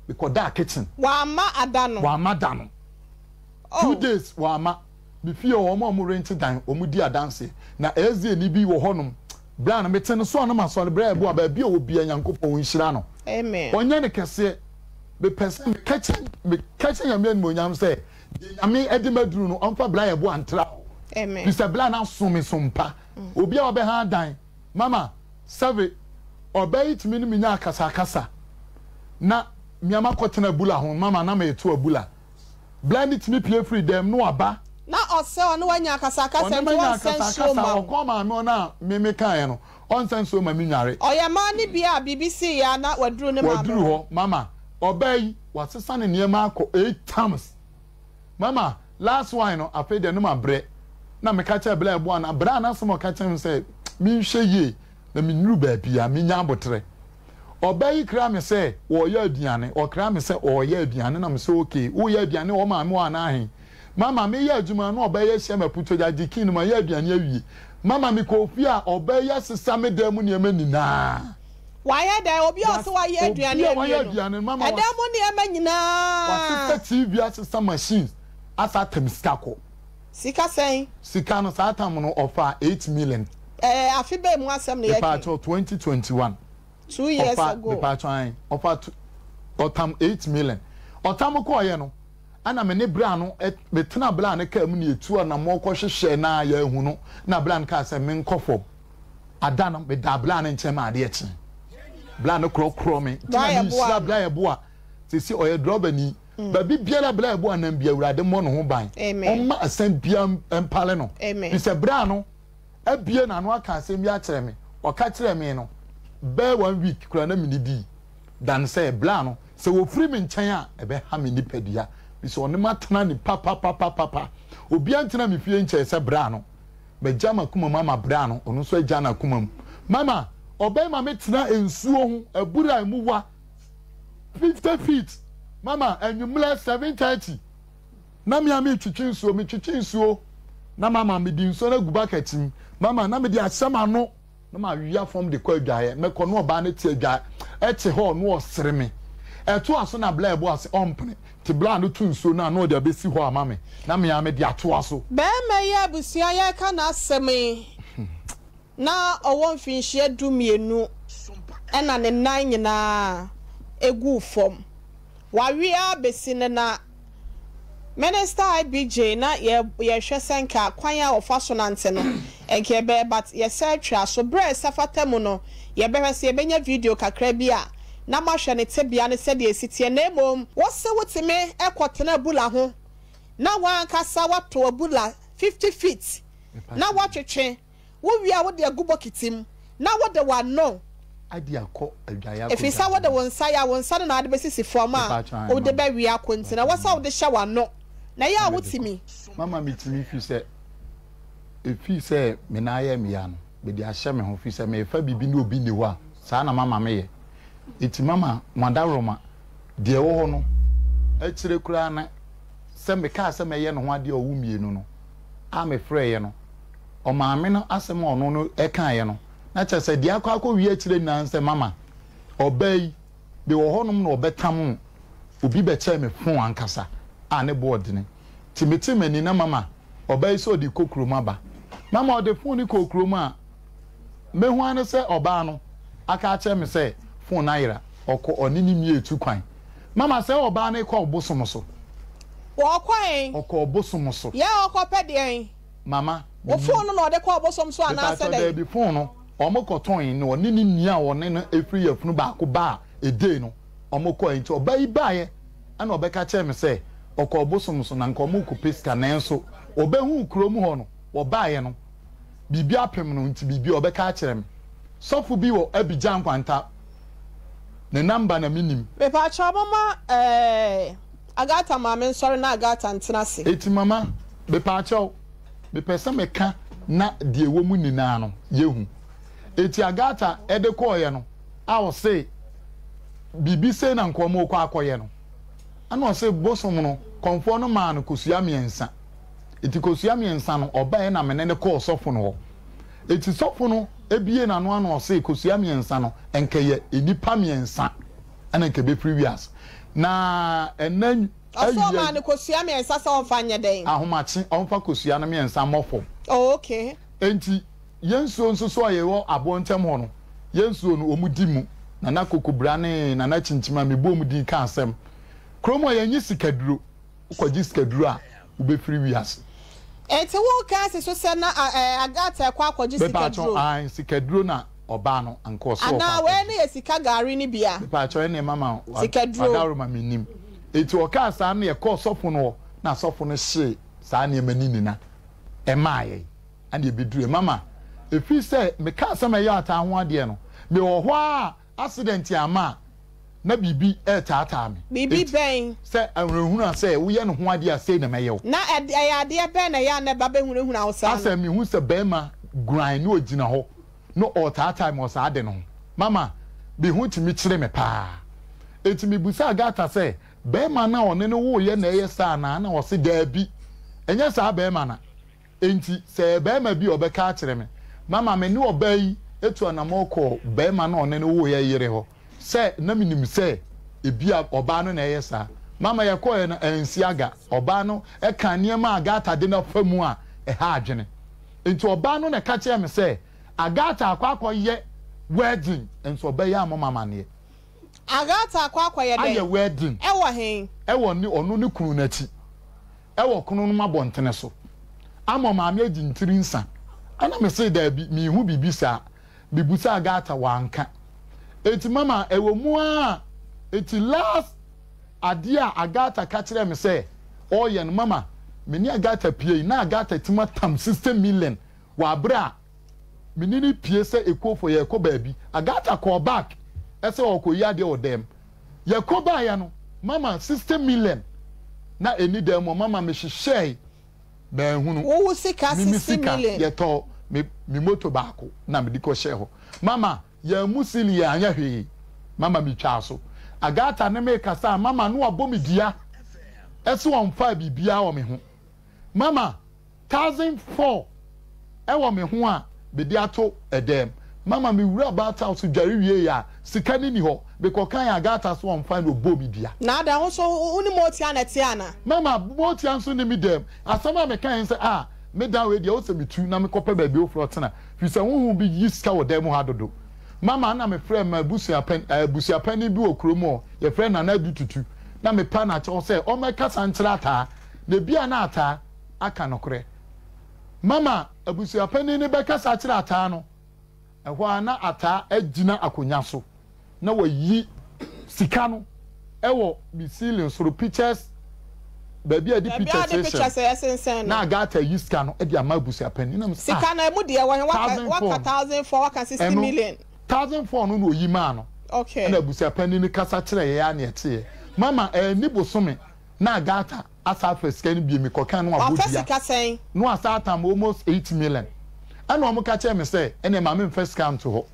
mekɔdaa kitchen. Wamma ada no. Wamma da no. 2 days wamma. Me fie hɔ wɔn a wɔn rente dan wɔn di adanseɛ na SDA ni bi wɔ hɔ nom berɛ a no mete no so a na masɔre berɛ a ɛboa baabi a ɔwɔ bia Nyankopɔn ɔnhyira no ɔnyɛ no kɛseɛ mepɛ sɛ meka kyerɛ meka kyerɛ Nyame animuonyam sɛ deɛ Nyame ɛde maduru no ɔmfa berɛ a ɛboa ntra hɔ firi sɛ berɛ a no aso me so mpa obi a ɔbɛha dan mama sɛbe ɔbaa yi tumi ne me nya akasakasa na mea makɔtena abula ho mama na meto abula. Bla no tumi pue firi dɛm na waba. Na ɔsɛ ɔne wanya akasakasa Ɔne nti manya ɔnsɛ nsuo akasakasa, mma wo. ɔkɔɔ maame hɔ no a me mekaeɛ no, ɔnsɛ nsuo mma me nnware. Ɔyɛ mmaa no bi a biribi siiɛ a na waduru ne maame Waduru hɔ. hɔ, mama, ɔbaa yi, wasesa ne nneɛma akɔ 8 times. Mama, last one no, afei deɛ no mabrɛ. Na meka kyerɛɛ bla ɛboa no, bra no asɛm a ɔka kyerɛɛ me sɛ menhwɛ yie na mennuru baabi a menya aboterɛ. Ɔbaa yi kraa me sɛ ɔreyɛ aduane, ɔkraa me sɛ ɔreyɛ aduane na mesɛ okay, woreyɛ aduane wɔ maame hɔ anaa he? Mama, meyɛ adwuma na ɔbaa yi ahyia me aputogya gye key no mayɛ aduane awie. Mama, mekɔɔ fie a ɔbaa yi asesa me dan mu nneɛma nyinaa. Wayɛ dɛn? Obi a ɔse wayɛ aduane Obi a wayɛ awie no, aduane no, mama ɛdan mu nneɛma nyinaa. Wasesa TV, asesa machines, asa atam sika kɔ. Sika sɛn? Sika no, saa tam no ɔfaa 8 million. Ɛɛ, afe bɛn mu asɛm na yɛka yi? Mepaakyɛw, 2021. 2 years Ɔfa, ago. mepaakyɛw ae, ɔfa two, ɔtam 8 million. Ɔtam kɔɔeɛ no, ɛna me ne bra no, metena bra no kaa mu na yɛtu anammɔn kɔhwehwɛɛ no a yɛanhu no, na bra no kaa sɛ menkɔ fam. Ada no, medaa bra no nkyɛn ma adeɛ kyee. Bra no korɔkorɔ me, nti na Bra yɛ boa menhyira no. bra yɛ boa. Seesei ɔyɛ drɔbani. Baabi biara bra yɛ boa nam bi, Awurade mmɔ ne ho ban. Amen. Ɔmma asɛm biara mpale no. Amen. Firi sɛ bra no abue n'ano aka asɛm bi akyerɛ me. Ɔka kyerɛɛ me no, bɛyɛ one week koraa na mennidii. Dan sɛ bra no, sɛ wɔfiri me nkyɛn a, ɛbɛha me nipadua. Firi sɛ ɔne m'atena ne papapapapa. Obiara ntena me fie nkyɛɛ sɛ bra no. Magya m'akoma mu ama bra no, ɔno nso agya n'akoma mu. Mama, ɔbɛma me tena nsuo ho, abura a emu wa 50 feet. Mama, anwummerɛ 7:30, na me a metwetwe nsuo, metwetwe nsuo, na mama mede nsuo no agu bucket mu. Mama, na mede ahyɛ m'ano, na mawia fam de kɔ adwaeɛ. Mɛkɔ na ɔbaa no te adwa, ɛte hɔ na ɔsere me. Ɛtoa so na bla ɛbɔ ase, ɔmpene. Nti bla no to nsuo no a na ɔde abɛsi hɔ ama me, na me ara mede atoa so. Barima yi a abusua yɛreka n'asɛm yi, na ɔwɔ mfinhyia 12 na ne nan nyinaa guu fam. Wawe ara bɛsi nnɛ na Minister IBJ na yɛhwɛ sɛ nka kwan a ɔfa so nante no nka yɛbɛyɛ but yɛsɛ twa so. Berɛ a ɛsɛ fata mu no yɛbɛhwɛ sɛ yɛbɛnya video kakra bi a na moahwɛ ne tebea no sɛdeɛ ɛsi teɛ na mmom Wose wotumi kɔtena abula ho na w'ankasa woato abula 50 feet na woatwetwe, wowie a wode agu bokiti mu na wode w'ano, Adi akɔ adwaeɛ ɛfiri sɛ akɔdware wode mu. wo nsa yɛ a wo nsa no na wode bɛsisi fam a Mepatwɔ ae wode mama. bɛwe akɔ nti na ɛwɔ sɛ Mepatwɔ wode hyɛ w'ano na ɛyɛ na a mede kɔ. wotumi. Mama metumi firi sɛ ɛfiri sɛ me nan yɛ me ya no mede ahyɛ me ho firi sɛ merefa biribi ne obi nni hɔ a saa na mama meyɛ nti mama mo adaworoma deɛ ɛwɔ hɔ no akyire koraa na sɛ mekaa sɛ mɛyɛ ne ho adeɛ a ɔwo mmienu no a mefrɛeɛ no ɔmaame no asɛm a ɔno no ɛkaeɛ no na kyerɛ sɛ deɛ akɔ akɔwie akyire nyinaa ne sɛ mama ɔbaa yi mewɔ hɔnom na ɔbɛtam wo obi bɛkyɛɛ me fon ankasa a ne bo ɔdene nti mete m'ani na mama ɔbaa yi sɛ ɔde kɔ kurom aba mama ɔde fon no kɔɔ kurom a mehu ara ne sɛ ɔbaa no aka akyerɛ me sɛ fon no ayera ɔkɔ ɔne ne nua etu kwan mama sɛ ɔbaa no kɔ ɔbosom so. Ɔkɔ he? Ɔkɔ ɔbosom so. Yɛ ɔkɔ pɛ deɛn? Mama, Wo mennim. fon no na ɔde kɔ ɔbosom so anaasɛ Mepakyɛw, dɛn? daabi, fon no ɔmo kɔtɔn na ɔne ne nua a ɔne no firi yafunu baako baa edei no ɔmo kɔɛ nti ɔbaa yi baeɛ ɛna ɔbɛka kyerɛɛ me sɛ ɔkɔ ɔbosom so na nka ɔmo rekɔpɛ sika nanso ɔbɛhuu kurom hɔ no ɔbaeɛ no biribi apem no nti biribi ɔbɛka akyerɛ me. Sɔfo bi wɔ Abidjan Nkwanta ne number na mennim. Mepakyɛw momma ɛɛ Agatha maame nsɔre na Agatha ntena ase. Eti mama, mepaakyɛw, mepɛ sɛ meka na deɛ ɛwɔ mu nyinaa no yɛhu. Eti Agatha de kɔeɛ no a ɔse biribi sei na nka wɔrekɔ akɔyɛ no, ɛna ɔse bosom no, kɔmfoɔ no maa no kosua mmiɛnsa. Eti kosua mmiɛnsa no, ɔbaeɛ na me ne no kɔɔ sɔfo no hɔ. Eti sɔfo no bie n'ano ano ɔse kosua mmiɛnsa no, nka ɛyɛ nnipa mmiɛnsa ɛna nka ɛbɛfiri wiase. Na ɛna Ɔse awia ɔmaa yi. no kosua mmiɛnsa sɛ ɔmfa nyɛ dɛn? Ahomakye, ɔmfa kosua no mmiɛnsa mmɔ fam. Oh okay. Enti yɛn nsuo nso so a yɛwɔ aboɔ ntam hɔ no, yɛn nsuo no, wɔn di mu. Nana Kokobra ne Nana Kyinkyim a mebɔɔ wɔn din ka asɛm. Kurom hɔ yɛnnye sikaduro. Wokɔgye sikaduro a, wobɛfiri wiase. Enti woreka asi so sɛ na Agatha rekɔ akɔgye Mepaakyɛw, sikaduro? aane, sikaduro na ɔbaa no anka ɔse ɔrekɔ Anaa wei akɔgye. no yɛ sika gari no bi a? Mepaakyɛw, ɛnneɛ mama Sikaduro. w'adaworoma mennim. Enti ɔkaa saa no yɛkɔɔ sɔfo no hɔ na sɔfo no hyee. saa nneɛma no nyina ɛmaa yɛn ɛna ɛbɛduru mama ɛfiri sɛ mekaa sɛ mɛyɛ ataa ho adeɛ no mewɔ hɔ a accident ama a na biribi retaataa me. Biribi Enti bɛn? sɛ ahunahuna sɛ woyɛ ne ho adeɛ a sei na mɛyɛ wo. Na ɛyɛ adeɛ bɛn na ɛyɛ a na ɛba bɛhunahuna wo saa no? Asɛ mehu sɛ barima guran na ɔgyina hɔ na ɔretaataa me wɔ saa ade no ho. Mama, me ho tumi kyere me paa. Enti mebisaa Gata sɛ barima no a ɔne no woeɛ na ɛyɛ saa anaa na ɔse daabi, ɛnyɛ saa barima no. Enti sɛ ɛyɛ barima bi a ɔbɛka akyerɛ me. Mama me ne ɔbaa yi tu anammɔn kɔɔ barima no a ɔne no woeɛ yere hɔ sɛ na menim sɛ ebia ɔbaa no na ɛyɛ saa. Mama yɛkɔeɛ no, ansi aga. Ɔbaa no kaa nneɛma a Agatha de no afa mu a ɛha adwene. Enti ɔbaa no na ɛka kyerɛɛ me sɛ Agatha akɔ akɔyɛ wedding nso ɔbɛyɛ ammɔ me amanneɛ. Agatha akɔ akɔyɛ dɛn? Ayɛ wedding. Ɛwɔ he? Ɛwɔ ne ɔno ne kunu no akyi. Ɛwɔ kono nom abɔntene so. Ama maame agye ntiri nsa. Ɛna me see daabi, menhu biribi saa. Mebusaa Agatha, wanka. Enti mama ɛwɔ mu ara. Enti last adeɛ a Agatha ka kyerɛɛ me sɛ ɔreyɛ no, mama me ne Agatha piei, na Agatha tumi atam 60 million wɔ abere a me ne no pie sɛ ekuofo yɛrekɔ baabi. Agatha kɔɔ back sɛ ɔrekɔyi adeɛ wɔ dɛm. Yɛkɔ baeɛ no, mama 60 million na ɛnni dan mu hɔ. Mama mehyehyɛe manhunu. Wo wo sika Me me 60 sika million. yɛtɔɔ me me moto baako na mede kɔhyɛɛ hɔ. Mama yɛammu ceiling yɛanyɛ hwee. Mama metwaa so. Agatha ne me rekasa a mama na wabɔ me dua sɛ ɔmfaa biribiara wɔ me ho. Mama 1004 wɔ me ho a mede ato dɛm. Mama me wura bath house dware wiei a sika no nni hɔ. Mekɔ kan Agatha so ɔmfa na ɔbɔɔ me dua. Na adɛn, wo nso wo ne Motia na ɛte anaa? Mama, Motia nso nni me dɛm. Asɛm a mekae ne sɛ, Ah, me dan wei deɛ, ɛwɔ sɛ metu na mekɔpɛ baabi foforɔ tena, firi sɛ honhom bi yi sika wɔ dan mu ha dodo. Mama, ɛnna mefrɛɛ m'abusuapanin, abusuapanin bi wɔ kurom hɔ, yɛfrɛ no Nana Adu Tutu, na mepa no akyɛw sɛ ɔmmɛkasa nkyerɛ Ataa, na ebia na Ataa aka nokorɛ. Mama abusuapanin no bɛkasa akyerɛ Ataa no, ɛhɔ ara na Ataa agyina akonnwa so na wayi sika no wɔ me ceiling soro, pictures, baabi a yɛde Baabi a pictures wɔde hyehyɛ pictures no, sensɛn no. na Agatha ayi sika no de ama abusuapanin. Na mese, ah, Sika no, ɛmu deɛ wɔ he? Waka, 1,004 waka no, 1,004, waka 60 ɛno, million. 1,004 no na oyi maa no. Okay. Ɛna abusuapanin no kasa kyerɛɛ yɛn ara na yɛteeɛ. Mama, anni bosome na Agatha asa afa sika no bio, mekɔkaa no wabɔ Wafa dua. sika sɛn? Na wasa atam almost 8 million. Ɛna wɔn ka kyerɛɛ me sɛ, ɛneɛ ma memfa sika nto hɔ.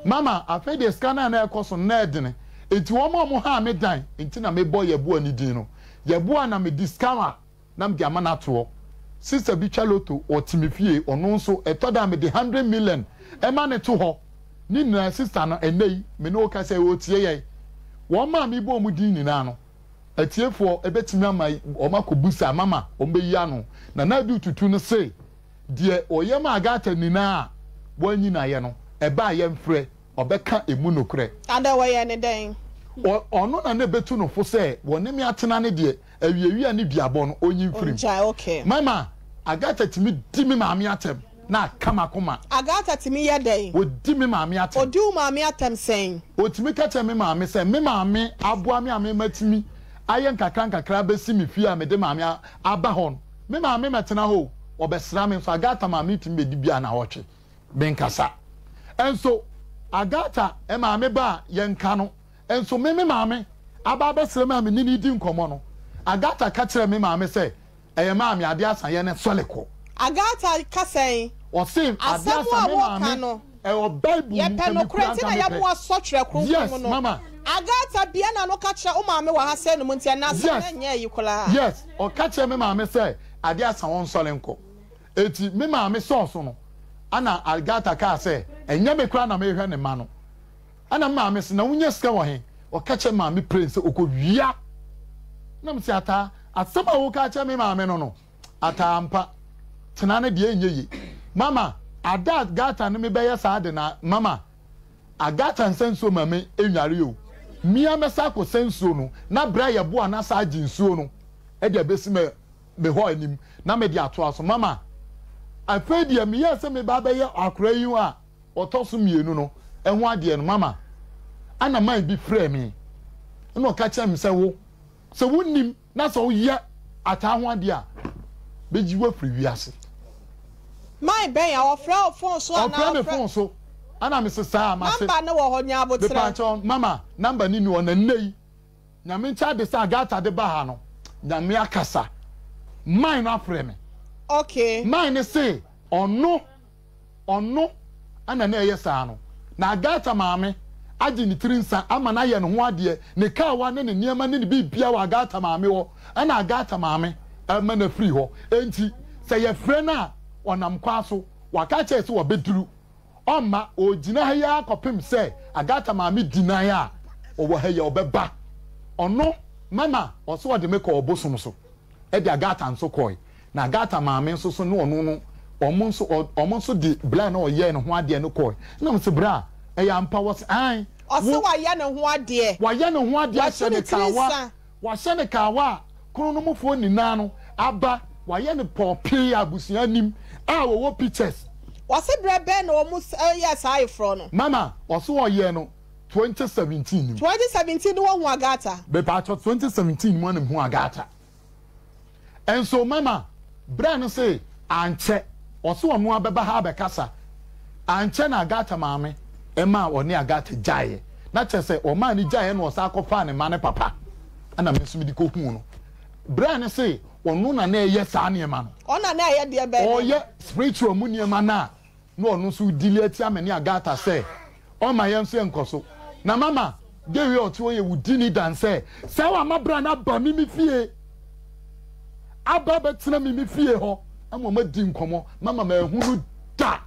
Mama, afei deɛ sika no a na ɛrekɔ so no, na ɛdene. Enti wɔn a wɔhaa me dan nti na mebɔ Yeboah ne din no. Yeboah na mede sika a na mede ama no ato hɔ. Sista bi twa loto, ɔte me fie, ɔno nso, ɛtɔ da a mede 100 million ma no to hɔ. Ne nyinaa, sista no, ɛnnɛ yi, me ne wo kasa yi, ɔretie yɛn. Wɔn a mebɔ wɔn din nyinaa no, atiefoɔ bɛtumi ama wɔn akɔbisa mama wɔbɛyi ano. Nana Adu Tutu no se, Deɛ ɔyɛ ma Agatha nyinaa a wanyi no ayɛ no, ɛba a yɛmfrɛ, ɔbɛka ɛmu nokorɛ. Adɛn, wɔyɛɛ no dɛn? Ɔno na na ɛbɛtu no fo sɛ wɔne me atena no deɛ, awiawia ne duabɔ no, ɔnyi mfiri mu. Ɔngyae, okay. Mama, Agatha tumi di me maame atɛm na aka m'akoma. Agatha tumi yɛ dɛn? Ɔdi me maame atɛm. Ɔdi wo maame atɛm sɛn? Ɔtumi ka kyerɛ me maame sɛ me maame aboa me a me matumi ayɛ nkakra nkakra abɛsi me fie a mede maame aba hɔ no. Me maame mmɛtena hɔ o, ɔbɛsra me nso. Agatha maame tumi bɛdi bi a naawɔtwe. Menkasa. Nso Agatha maame ba a, yɛnka no. Nso me me maame aba abɛsra me a me ne no redi nkɔmmɔ no, Agatha ka kyerɛɛ me maame sɛ, Ɛyɛ maame, ade asa, yɛn sɔre kɔ. Agatha ka sɛn? Ɔse, ade Asɛm asa, a me woka maame, no, ɛwɔ Bible mu, yɛpɛ nka nokorɛ mekura nti nka na mepɛ. yɛaboa sɔ Twerɛ Kronkron Yes, mu no. mama. Agatha bue n'ano ka kyerɛ wo maame wɔ ha sɛ nom nti ɛnnɛ asɛm no Yes, nyɛ ayi koraa. yes, ɔka kyerɛɛ me maame sɛ ade asa wɔnsɔre nkɔ. Enti me maame sɔɔ so no, ɛna Agatha kaa sɛ, ɛnyɛ me koraa na merehwɛ ne mma no. Ɛna me maame se, na wonya sika wɔ he? Ɔka kyerɛ maame plain sɛ ɔkɔwia. Na mese, Ataa, asɛm a woka akyerɛ me maame no no, Ataa ampa, tena no deɛ ɛnyɛ ye. Mama, ada a Agatha ne me bɛyɛ saa ade no a, mama, Agatha nsa nsuo ma me nnware o. Mia mɛsa akɔsa nsuo no, na berɛ a yɛboa no asa agye nsuo no de abɛsi me me hɔ anim na mede atoa so. Mama, afei deɛ meyɛɛ sɛ meba abɛyɛ akora yi a ɔtɔ so mmienu no ho adeɛ no, mama, ɛna man bi frɛɛ me ɛna ɔka kyerɛɛ me sɛ wo, sɛ wonnim na sɛ woyɛ ataa ho adeɛ a, bɛgyi wo afiri wiase. Man bɛn a ɔfrɛ wo phone so anaa ɔfrɛ me phone so ɛna me se saa mate. Number no wɔ hɔ nya aboterɛ. Mepaakyɛw mama number no ni hɔ na nnɛ yi Nyame nkyɛ ade sɛ Agatha de ba ha no Nyame akasa man no afrɛ me. Okay. Man no se ɔno ɔno na na ɛyɛ saa no na Agatha maame agye ne tiri nsa ama no ayɛ ne ho adeɛ ne kaawa ne ne nneɛma ne ne biribiara wɔ Agatha maame hɔ ɛna Agatha maame ɛma no afiri hɔ enti sɛ yɛfrɛ no a ɔnam kwan so waka akyerɛ sɛ wabɛduru ɔmma ɔgyina ha yi ara kɔpem sɛ Agatha maame di nan a ɔwɔ ha yi a ɔbɛba ɔno mama ɔsɛ ɔde me kɔ ɔbosom so ɛde Agatha nso kɔe Na Agatha maame nso so ne ɔno no, wɔn nso, wɔn nso de bra na ɔyɛɛ ne ho adeɛ no kɔe. Ɛna mese, Bra, ɛyɛ ampa? Wɔse, Aane. Ɔse Wo. wayɛ ne ho adeɛ. Wayɛ ne ho adeɛ Watu ahyɛ ne ne tiri kaawa. nsa. Wahyɛ ne kaawa a kronomofoɔ nyinaa no aba. Wayɛ no pɔɔpee a abusua nim a wɔwɔ pictures. Ɔse berɛ bɛn na wɔn yɛɛ saa ayeforɔ no? Mama, ɔse ɔyɛɛ no 2017 mu. 2017 no wahu Agatha? Mepaakyɛw, 2017 mu na mehuu Agatha. Nso mama bra no se ankyɛ ɔse ɔno ara bɛba ha abɛkasa. Ankyɛ na Agatha maame maa ɔne Agatha gyaeɛ. Na kyerɛ sɛ ɔmaa no gyaeɛ na ɔsan kɔfaa ne mma no papa ɛna me nso mede kɔhuu no. Bra no se ɔno na na ɛyɛ saa nneɛma no. Ɔno na na ɛyɛ deɛ bɛn nneɛma? Ɔyɛ spiritual mu nneɛma no a na ɔno nso redili atia me ne Agatha sɛ ɔmma yɛn nso yɛnkɔ so. Na mama Gary a ɔte hɔ yɛ wudini dan sɛ, sɛ wama bra no aba me me fie, aba abɛtena me me fie hɔ ama wɔadi nkɔmmɔ, mama manhu no da.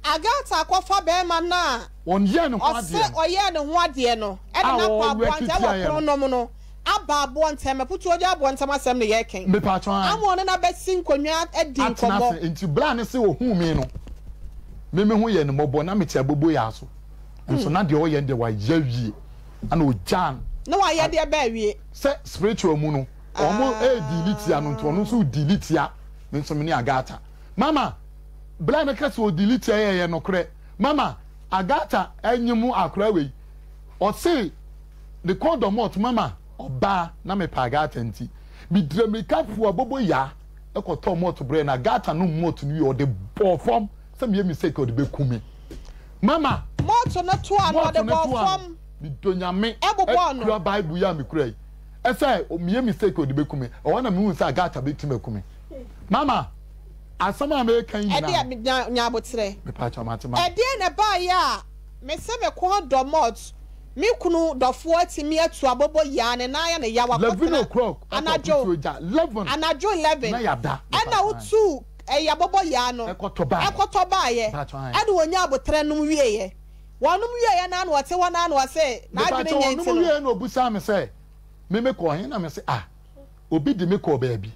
Agatha akɔfa barima no a Ɔyɛɛ ne ho ɔse adeɛ no. ɔyɛɛ ne ho adeɛ no de A no akɔ ɔwerɛ aboa ntam wɔ kitiaeɛ no. pono nom no aba aboɔ ntɛm, aputuo gya aboɔ ntɛm asɛm na yɛreka yi. Mepatwɔ ae. Ama ɔne no abɛsi nkonnwa adi Atena nkɔmmɔ. ase. Nti berɛ a ne se ɔhuu me no, me me ho yɛɛ no mmɔbɔ, na mete aboboyaa so. Nso na deɛ ɔyɛ no deɛ wayɛ awie. Ɛna ɔgyaa no. Na wayɛ deɛ bɛn awie? Sɛ spiritual mu no, wɔn rediili tia no, nti ɔno nso rediili tia me nso me ne Agatha. Mama, berɛ a meka sɛ ɔdiili tia yɛ, ɛyɛ nokorɛ. Mama, Agatha nyem akwadaa wei, ɔse Ne kɔn dɔ malt mama ɔbaa na mepɛ Agatha nti medira mirika fuu aboboyaa kɔtɔɔ malt brɛɛ no. Agatha nom malt no wie ɔde bɔɔ fam sɛ meyɛ mistake a ɔde bɛku me. Mama Malt no toa no malt ɔde no bɔɔ toa no. fam Medɔ Nyame bobɔɔ no. kura Bible yi a mekura yi sɛ meyɛ mistake a ɔde bɛku me. Ɛhɔ na mehuu sɛ Agatha bɛtumi aku me. Mama asɛm a mereka yi nyinaa Ɛdeɛ no. nya nya aboterɛ. Mepaakyɛw mate mama. Ɛdeɛn na ɛbaeɛ a mese me kɔn dɔ malt Me kunu dɔfoɔ atumi atu abobo yaa ne nan ayɛ no yaw akɔtena anadwo anadwo 11 ɛna wotuu ɛyi abobo yaa no ɛkɔtɔ baeɛ ɛna wɔnya aboterɛ nom wieɛ wɔnom wieɛ no ara na ɔte hɔ no ara na ɔse n'adwene nyɛ nti no. Wɔnom wieɛ na ɔbusaa me sɛ me me kɔɔ he na me se ah obi de me kɔɔ baabi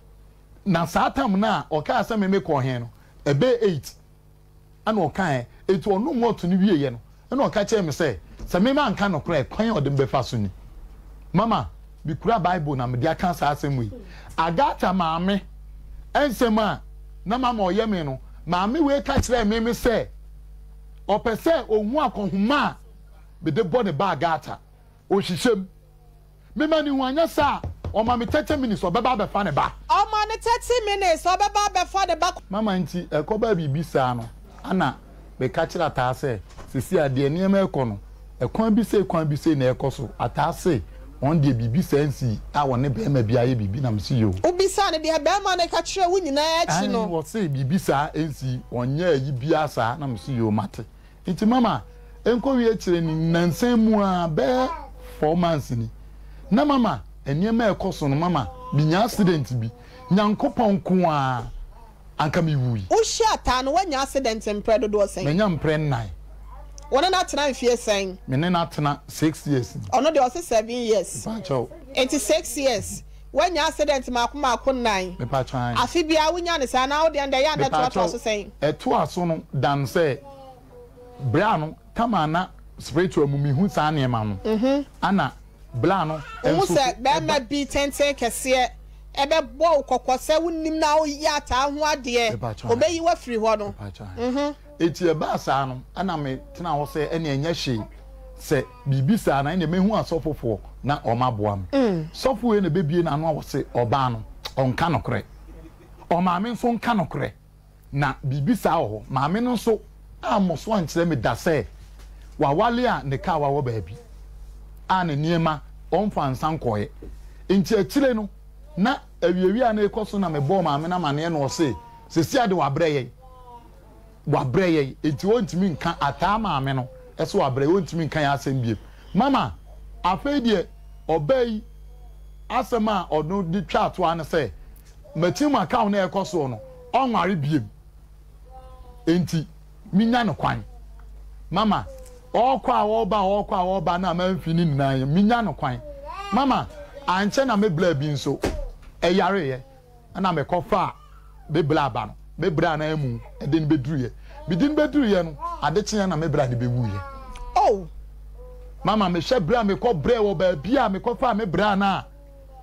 na saa tam no a ɔkaa sɛ me me kɔɔ he no ɛbɛyɛ 8 Ɛna ɔkaeɛ. Enti ɔnom malt no wieeɛ no, ɛna ɔka kyerɛɛ me sɛ, sɛ me manka nokorɛ a, ɛkwan a ɔde me bɛfa so ni. Mama, mekura Bible na mede aka saa asɛm wei. Agatha maame nsɛm a na mama ɔyɛ me no, maame wei ka kyerɛɛ me me sɛ ɔpɛ sɛ ɔhu akɔnhoma a mede bɔ ne ba Agatha. Ɔhyehyɛ mu. Mema no hu, anyɛ saa a, ɔma me 30 minutes ɔbɛba abɛfa ne ba. Ɔma no 30 minutes ɔbɛba abɛfa ne ba. Mama nti ɛkɔbaa biribi saa no, ana meka kyerɛ Ataa sɛ, seesei a deɛ nneɛma rekɔ no, ɛkwan bi sei kwan bi sei na ɛrekɔ so. Ataa se ɔno deɛ biribi saa nsii a ɔne barima bi ayɛ biribi na mese yoo. Wobisaa no deɛ barima no ka kyerɛɛ wo nyinaa akyi no. Aane, ɔse biribi saa nsii, ɔnyɛɛ ayi biara saa na mese yoo mate. Nti mama ɛnkɔwie akyire no nnansa mu ara bɛyɛ four months ni na mama nneɛma a ɛkɔ so no mama menya accident bi Nyankopɔn nko ara anka me wui. Wo hyia taa no woanya accident mprɛ dodoɔ sɛn? Manya mprɛ nnan. Wo ne no atena mfie sɛn? Me ne no atena six years ni. Ɔno deɛ ɔse seven years. Mpakyɛw. Nti six years woanya accident maako maako nnan. Mepakyɛw ae. Afe biara wonya no saa anaa wo deɛ no deɛ ɛyɛ a na ɛtoatoa so sɛn? Ɛtoa so no dan sɛ bra no kama na spiritual mu mehu saa nneɛma no ana bra no Wohu nso so sɛ barima ɛba. bi tenten kɛseɛ ɛbɛbɔ wo kɔkɔ sɛ wonim na woyɛ ataa ho adeɛ Mepakyɛw ae. ɔbɛyi wo afiri hɔ no. Mepakyɛw ae. Enti ɛbaa saa no ɛna me tena hɔ sɛ ɛnneɛ ɛnyɛ hwee sɛ biribi saa no ɛnneɛ mɛhu asɔfofoɔ na wɔn aboa me. Sɔfo wei na ɛbɛbie n'ano a ɔse ɔbaa no ɔnka nokorɛ. Ɔmaame nso nka nokorɛ. Na biribi saa wɔ hɔ. Maame no nso ammɔ so ankyerɛ me da sɛ wawale a ne kaa wawɔ baabi a ne nneɛma ɔmfa nsa nkɔeɛ. Nti akyire no na awiawia no rekɔ so na mebɔɔ maame no amaneɛ na ɔse seesei ade wabrɛ yɛn. Wabrɛ yɛn nti ɔntumi nka ataa maame no sɛ wabrɛ yɛn ɔntumi nka yɛn asɛm biom. Mama afei deɛ ɔbaa yi asɛm a ɔno de twaa to ara ne sɛ Makyim akaw no a ɛkɔ soɔ no, ɔnware biem. Enti, menya no kwan. Mama, ɔɔkɔ a ɔɔba a ɔɔkɔ a ɔɔba no a mamfi ne nyinaa yi, menya no kwan. Mama, ankyɛ na me bla bi nso yareeɛ, ɛna mekɔfaa me bla ba no, me bra no amu de no bɛduruiɛ. Mede no bɛduruiɛ no, ade kyeeɛ na me bra no bɛwuiɛ. Oh! Mama, mehwɛ berɛ a mekɔbrɛɛ wɔ baabi a mekɔfaa me bra no a,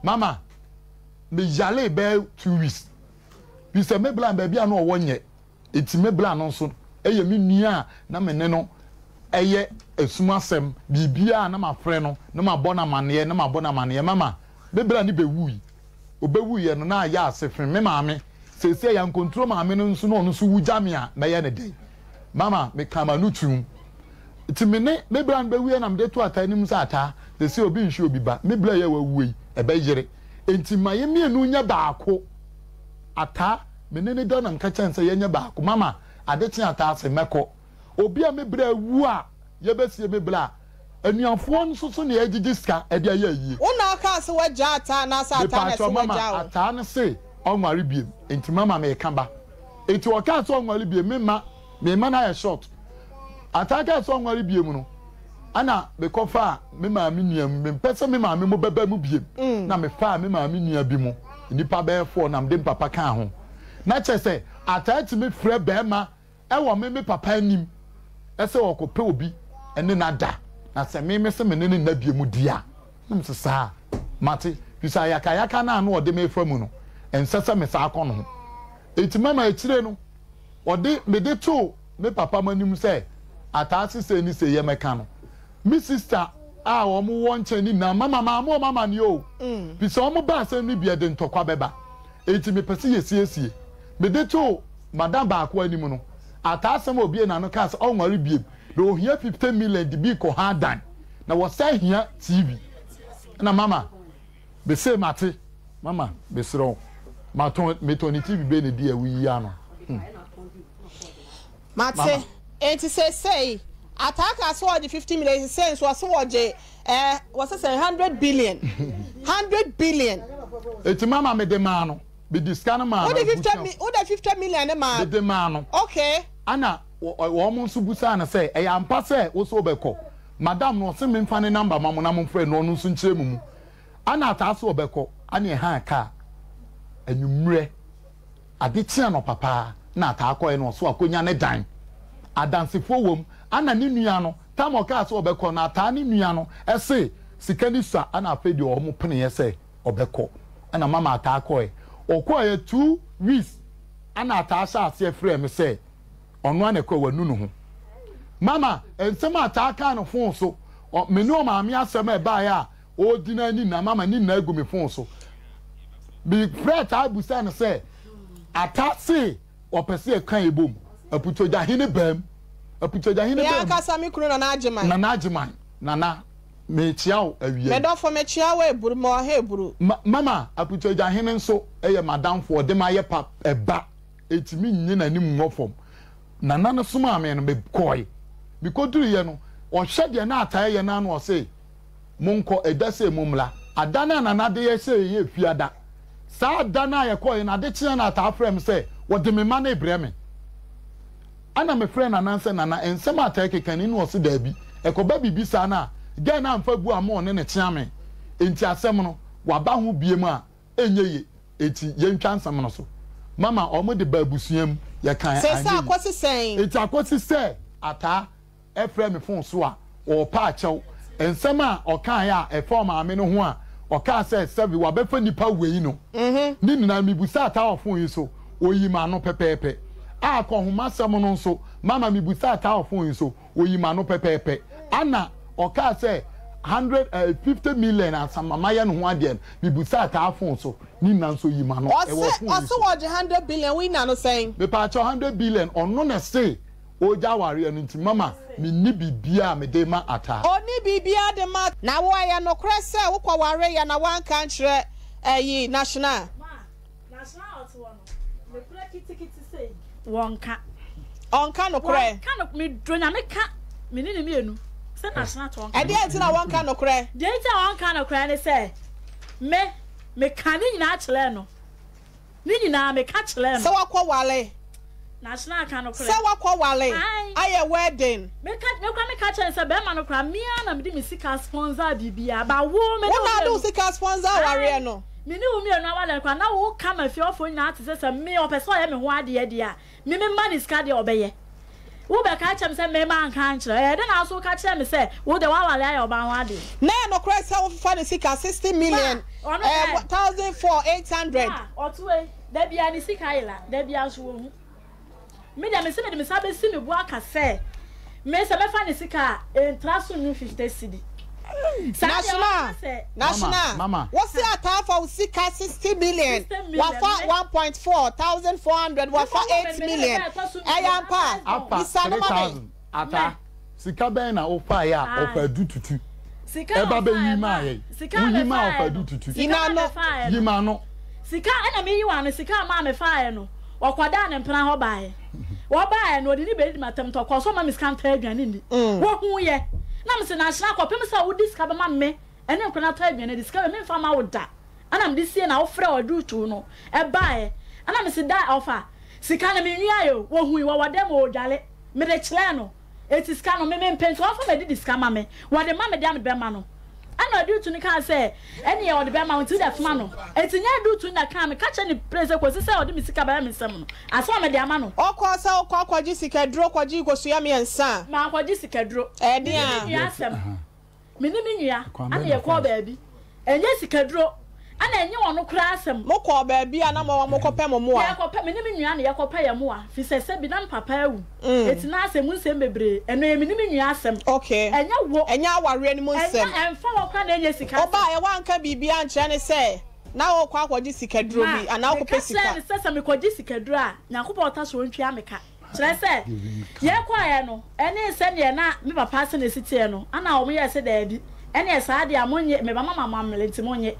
mama, me yaree bɛyɛ 2 weeks bi sɛ me bla baabi a na ɔwɔ nyɛ eti me bla no nso ɛyɛ me nua a na me ne no ɛyɛ esum asɛm biribiara na ma frɛ no na ma bɔ no amaneɛ na ma bɔ no amaneɛ mama me bla no bɛwui obɛwuiɛ no na ayɛ ase fe me maame seesei yɛ nkonturo maame no nso na ɔno nso wu gya me a mɛyɛ ne dɛn mama meka ma no tum nti me ne me bra no bɛwuiɛ na mede to ataa anim sɛ ataa seesei obi nhwɛ obi ba me bla yɛ wawuo yi ɛbɛyere Enti ma yɛn mmienu nyɛ baako. Ataa, me ne no dɔ na meka kyerɛ no sɛ yɛnyɛ baako. Mama, ade kye ataa se mɛkɔ. Obi a me bra awu a, yɛbɛsie me bra. Anuafoɔ nso so na yɛgyegye sika de ayɛ ayie. Wo na wokaa se woagyaa Ataa anaasɛ Ataa na Mepaakyɛw ɛse mama, wagyaa wo? Ataa no se ɔnware biem, enti mama meka ba. Enti ɔkaa sɛ ɔnware biem, me mma, me mma no ayɛ short. Ataa kaa sɛ ɔnware biem no, ɛna mekɔfaa me maame nua mu, mempɛ sɛ me maame mo bɛba mu biem, na mefaa me maame nua bi mo, nnipa bɛyɛ four na mede me papa kaa ho. Na kyerɛ sɛ Ataa tumi frɛ bɛrima wɔ me me papa anim sɛ ɔrekɔpɛ obi ne no ada, na sɛ me mese me ne no nna biom di a, na mese saa, mate, firi sɛ ayakayaka no a na ɔde me refa mu no, ɛnsɛ sɛ mesan kɔ ne ho. Enti mama akyire no, ɔde mede too me papa mo anim sɛ ataa se sei ne sei yɛ mɛka no. Me sista a wɔn wɔ nkyɛn no nyinaa mama maa mo wɔn amaneɛ o, firi sɛ wɔn ba asɛm no bi ɛde ntɔkwa bɛba. Enti mepɛ sɛ yɛsiesie. Mede too madam baako anim no, ataa asɛm a obie n'ano kaa sɛ ɔnware biem na ohia 50 million de bi kɔ ha dan na wɔsan hia TV. Ɛna mama Mese mate mama mesrɛ wo matɔn metɔn ne TV bɛyɛ ne di a woyi ano hmm. Mate enti seesei ataa kaa sɛ ɔgye 50 million seesei nso ɔse wɔgye eh wɔse sɛ 100 billion 100 billion. Eti mama mede maa no mede sika no maa no Wode 50 mi wode 50 million ne maa mede maa no. Okay. Ana wɔn nso busaa no sɛ ɛyɛ ampa sɛ wo so wobɛkɔ madam no ɔse memfa ne number ma mo na momfrɛ no ɔno nso nkyerɛ mo mu. Ana ataa so ɔbɛkɔ ana ɛhaa kaa anwummerɛ ade kye anɔpa paa na ataa kɔɛ na ɔso akonya ne dan adansefoɔ wom ana ne nua no tam ɔkaa sɛ ɔbɛkɔ na ataa ne nua no ɛse sika ni sua ana afei deɛ ɔmo peneɛ sɛ ɔbɛkɔ ana mama ataa kɔɛ ɔkɔɛ 2 weeks ana ataa hyɛ aseɛ frɛ me sɛ ɔno ana ɛkɔɛ wanu ne ho mama nsɛm a ataa kaa no phone so me ne ɔmaame asɛm a ɛbaeɛ a ɔredi no ani nyinaa mama ne nyinaa gu me phone so. Mefrɛ taa busa no sɛ ata se ɔpɛ sɛ yɛka yɛ bom. Aputogya hene baam. Aputogya hene Me baam. ankasa me kunu Nana Agyeman. Nana Agyeman, Nana, mekyea wo awia yi. Me dɔfo, mekyea wo Eburu, ma ɔha Eburu. Ma, mama, Aputogya hene nso yɛ m'adamfo, ɔde m'ayɛ pa ba, enti mennye n'anim ngɔ fam. Nana no somaa me no, mekɔe. Mekɔduruiɛ no, ɔhwɛ deɛ na ataa yɛ no ara na ɔse, Monkɔ, ɛda sei mommra. Ada no a Nana de yɛn hyɛɛ yɛ Fiada. Saa da no a yɛkɔeɛ no, ade kyeeɛ na Ataa frɛɛ me sɛ wɔde me mma no rebrɛ me. Ɛna mefrɛɛ Nana sɛ, Nana, nsɛm a Ataa keka ni? Ɛna ɔse, Daabi. Ɛkɔba biribi saa no a, girl no amfa bu amma ɔne no kyea me. Enti asɛm no, waba ho biom a, ɛnyɛ ye. Enti yɛntwa nsɛm no so. Mama wɔde baa abusua mu, yɛkae, Seesei anyɛ yie. akɔsi sɛn? Enti akɔsi sɛ Ataa frɛ me fon so a, ɔrepa akyɛw. Nsɛm a ɔkae a ɛfa ɔmaame no ho a ɔkaa sɛ sɛbe wabɛfa nnipa wei no, ne nyinaa mibusaa taa wɔ fon yi so, oyii m'ano pɛpɛɛpɛ. A Akɔnhomasɛm no nso, mama mibusaa taa wɔ fon yi so, oyii m'ano pɛpɛɛpɛ. Ana ɔkaa sɛ. 100 eh, 50 million asama mayɛ ne ho adeɛ no, mebusaa taa phone so, ne nyinaa nso yi ma no, ɛwɔ Ɔse phone yi ɔse so. wɔgye 100 billion, woyi n'ano sɛn? Mepaakyɛw 100 billion, ɔno na ɛse ɔregya awareɛ no nti mama menni biribiara a mede ma Ataa. Ɔnni biribiara de ma. Na wo ɛyɛ nokorɛ sɛ wokɔ wareeɛ na woanka ankyerɛ ɛyi National? Ma, National a ɔte hɔ no, nokorɛ kitikiti sei, wɔnka. Ɔnka nokorɛ. Wɔnka no, medɔ Nyame ka, me ne no mmienu, sɛ National te ɔnka. Ɛdeɛn nti na wɔnka nokorɛ? Deɛ nti a wɔnka nokorɛ ne sɛ, me, meka ne nyinaa kyerɛɛ no. Ne nyinaa meka kyerɛɛ no. Sɛ wakɔ wale. National aka nokorɛ. Sɛ wakɔ wale. Ae. Ayɛ wedding. Meka me koraa meka kyerɛɛ no sɛ bɛɛma no koraa me ara na mede me sika sponsor biribiara but wo me ne Wo wo na ade wo mmienu. sika sponsor awareɛ Ae. no. Me ne wo mmienu awareɛ no koraa na wo ka ma fie hɔfoɔ nyinaa te sɛ sɛ me ɔpɛ sɛ ɔyɛ me ho adeɛ deɛ a me me ma no sika deɛ ɔbɛyɛ. Wo bɛka akyerɛ me sɛ me manka ankyerɛ wo ɛyɛ dɛn na wo nso woka kyerɛ me sɛ wo deɛ w'aware ayɛ ɔbaa ho adeɛ. Na ɛyɛ nokorɛ sɛ wofa ne sika 60 million Ma ɔno eh, ɛ. 1,400. Ma ɔto ei, da biara ne sika yera, da biara nso wɔhu. Me deɛ mese mede me nsa bɛsi me bo aka sɛ me sɛ mɛfa ne sika a, ɛntra so nnu 50 cedi. Saa deɛ National, waka sɛ. National, Mama, wo se ataa fa wo sika 60 million, 60 million, wafa me. 1.4, 1,400, wafa Mekɔ wɔ 8 me, me ne me million. ba ɛtɔ so Ɛyɛ mmienu, ampa? last born. Afa Bisa no ma me. 3000 ata. Me. Sika bɛn na wofaeɛ a Ae. ɔfa du tutu Sika ɛba a bɛyi ɔfaeɛ maa ma, yɛn? sika a Woyi maa mefaaɛ ɔfa no, du tutu. sika Yina a no. mefaaɛ Yi no. ma no. Sika ɛna meyi wɔ ano, sika a maa mefaaɛ no, ɔkɔdaa ne mpena hɔ baeɛ. Wɔbaeɛ no, ɔde ne bɛdidi m'atɛm nti ɔkɔɔ so ɔma me sika ntɔ aduane nni. Wɔhuiɛ. Na mese, Nahyira, kɔpem sɛ wode sika bɛma me ɛne nkwadaa no atɔ aduane adi, sika wei memfa mma wo da. Ɛna mede sie na wofrɛɛ ɔdwotow no baeɛ. Ɛna mese, Da, ɔfa, sika no menwiaeɛ o. Wɔhui, wɔwɔ dɛm o, ɔdwale. Mede kyerɛɛ no. Enti sika no, me mempɛ, nti ɔmfa m'adidi sika ma me. Wɔde ma me deɛ a mede bɛma no. Ɛnna ɔdwotow no kaa sɛ, Ɛnneɛ ɔde bɛma wo, nti wode soma no. Enti nyɛ ɔdwotow no na ɛkaa me ka kyerɛɛ no pire sɛ kɔsi sɛ ɔde me sika bɛba me nsam no, asɛm a mede ama no. Ɔkɔɔ sɛ ɔkɔ akɔgye sikaduro kɔgyee kosua mmiɛnsa. Mankɔgye sikaduro. Me ne me nua asɛm. Me ne me nua ɛna yɛkɔɔ baabi. Ɛnyɛ sikaduro ɛna ɛnyɛ ɔno koraa asɛm. Mokɔɔ baabi a na mo mokɔpɛ mo mmoa? Yɛkɔpɛ, me ne me nua na yɛkɔpɛ yɛn mmoa firi sɛ sɛbi na me papa awu. Enti na asɛm mu nsɛm bebree. Ɛno ɛyɛ me ne me nua asɛm. Okay. Ɛnyɛ wo. Ɛnyɛ awareɛ no mu nsɛm. Ɛnyɛ, ɛmfa hɔ koraa na ɛnyɛ sika asɛm. Wobaeɛ woanka biribiara ankyerɛ no sɛ na worekɔ akɔgye sikaduro bi Ma, anaa meka wokɔpɛ sika? kyerɛɛ no sɛ sɛ mekɔgye sikaduro a, Nyankopɔn ɔta so ɔntua me ka. Kyerɛ sɛ, yɛkɔeɛ no, ɛne sɛdeɛ na me papa ase na ɛsi teɛ no, ɛna wɔyɛɛ sɛ daabi, ɛneɛ saa deɛ a monnye, me ba mama mo amele nti monnye.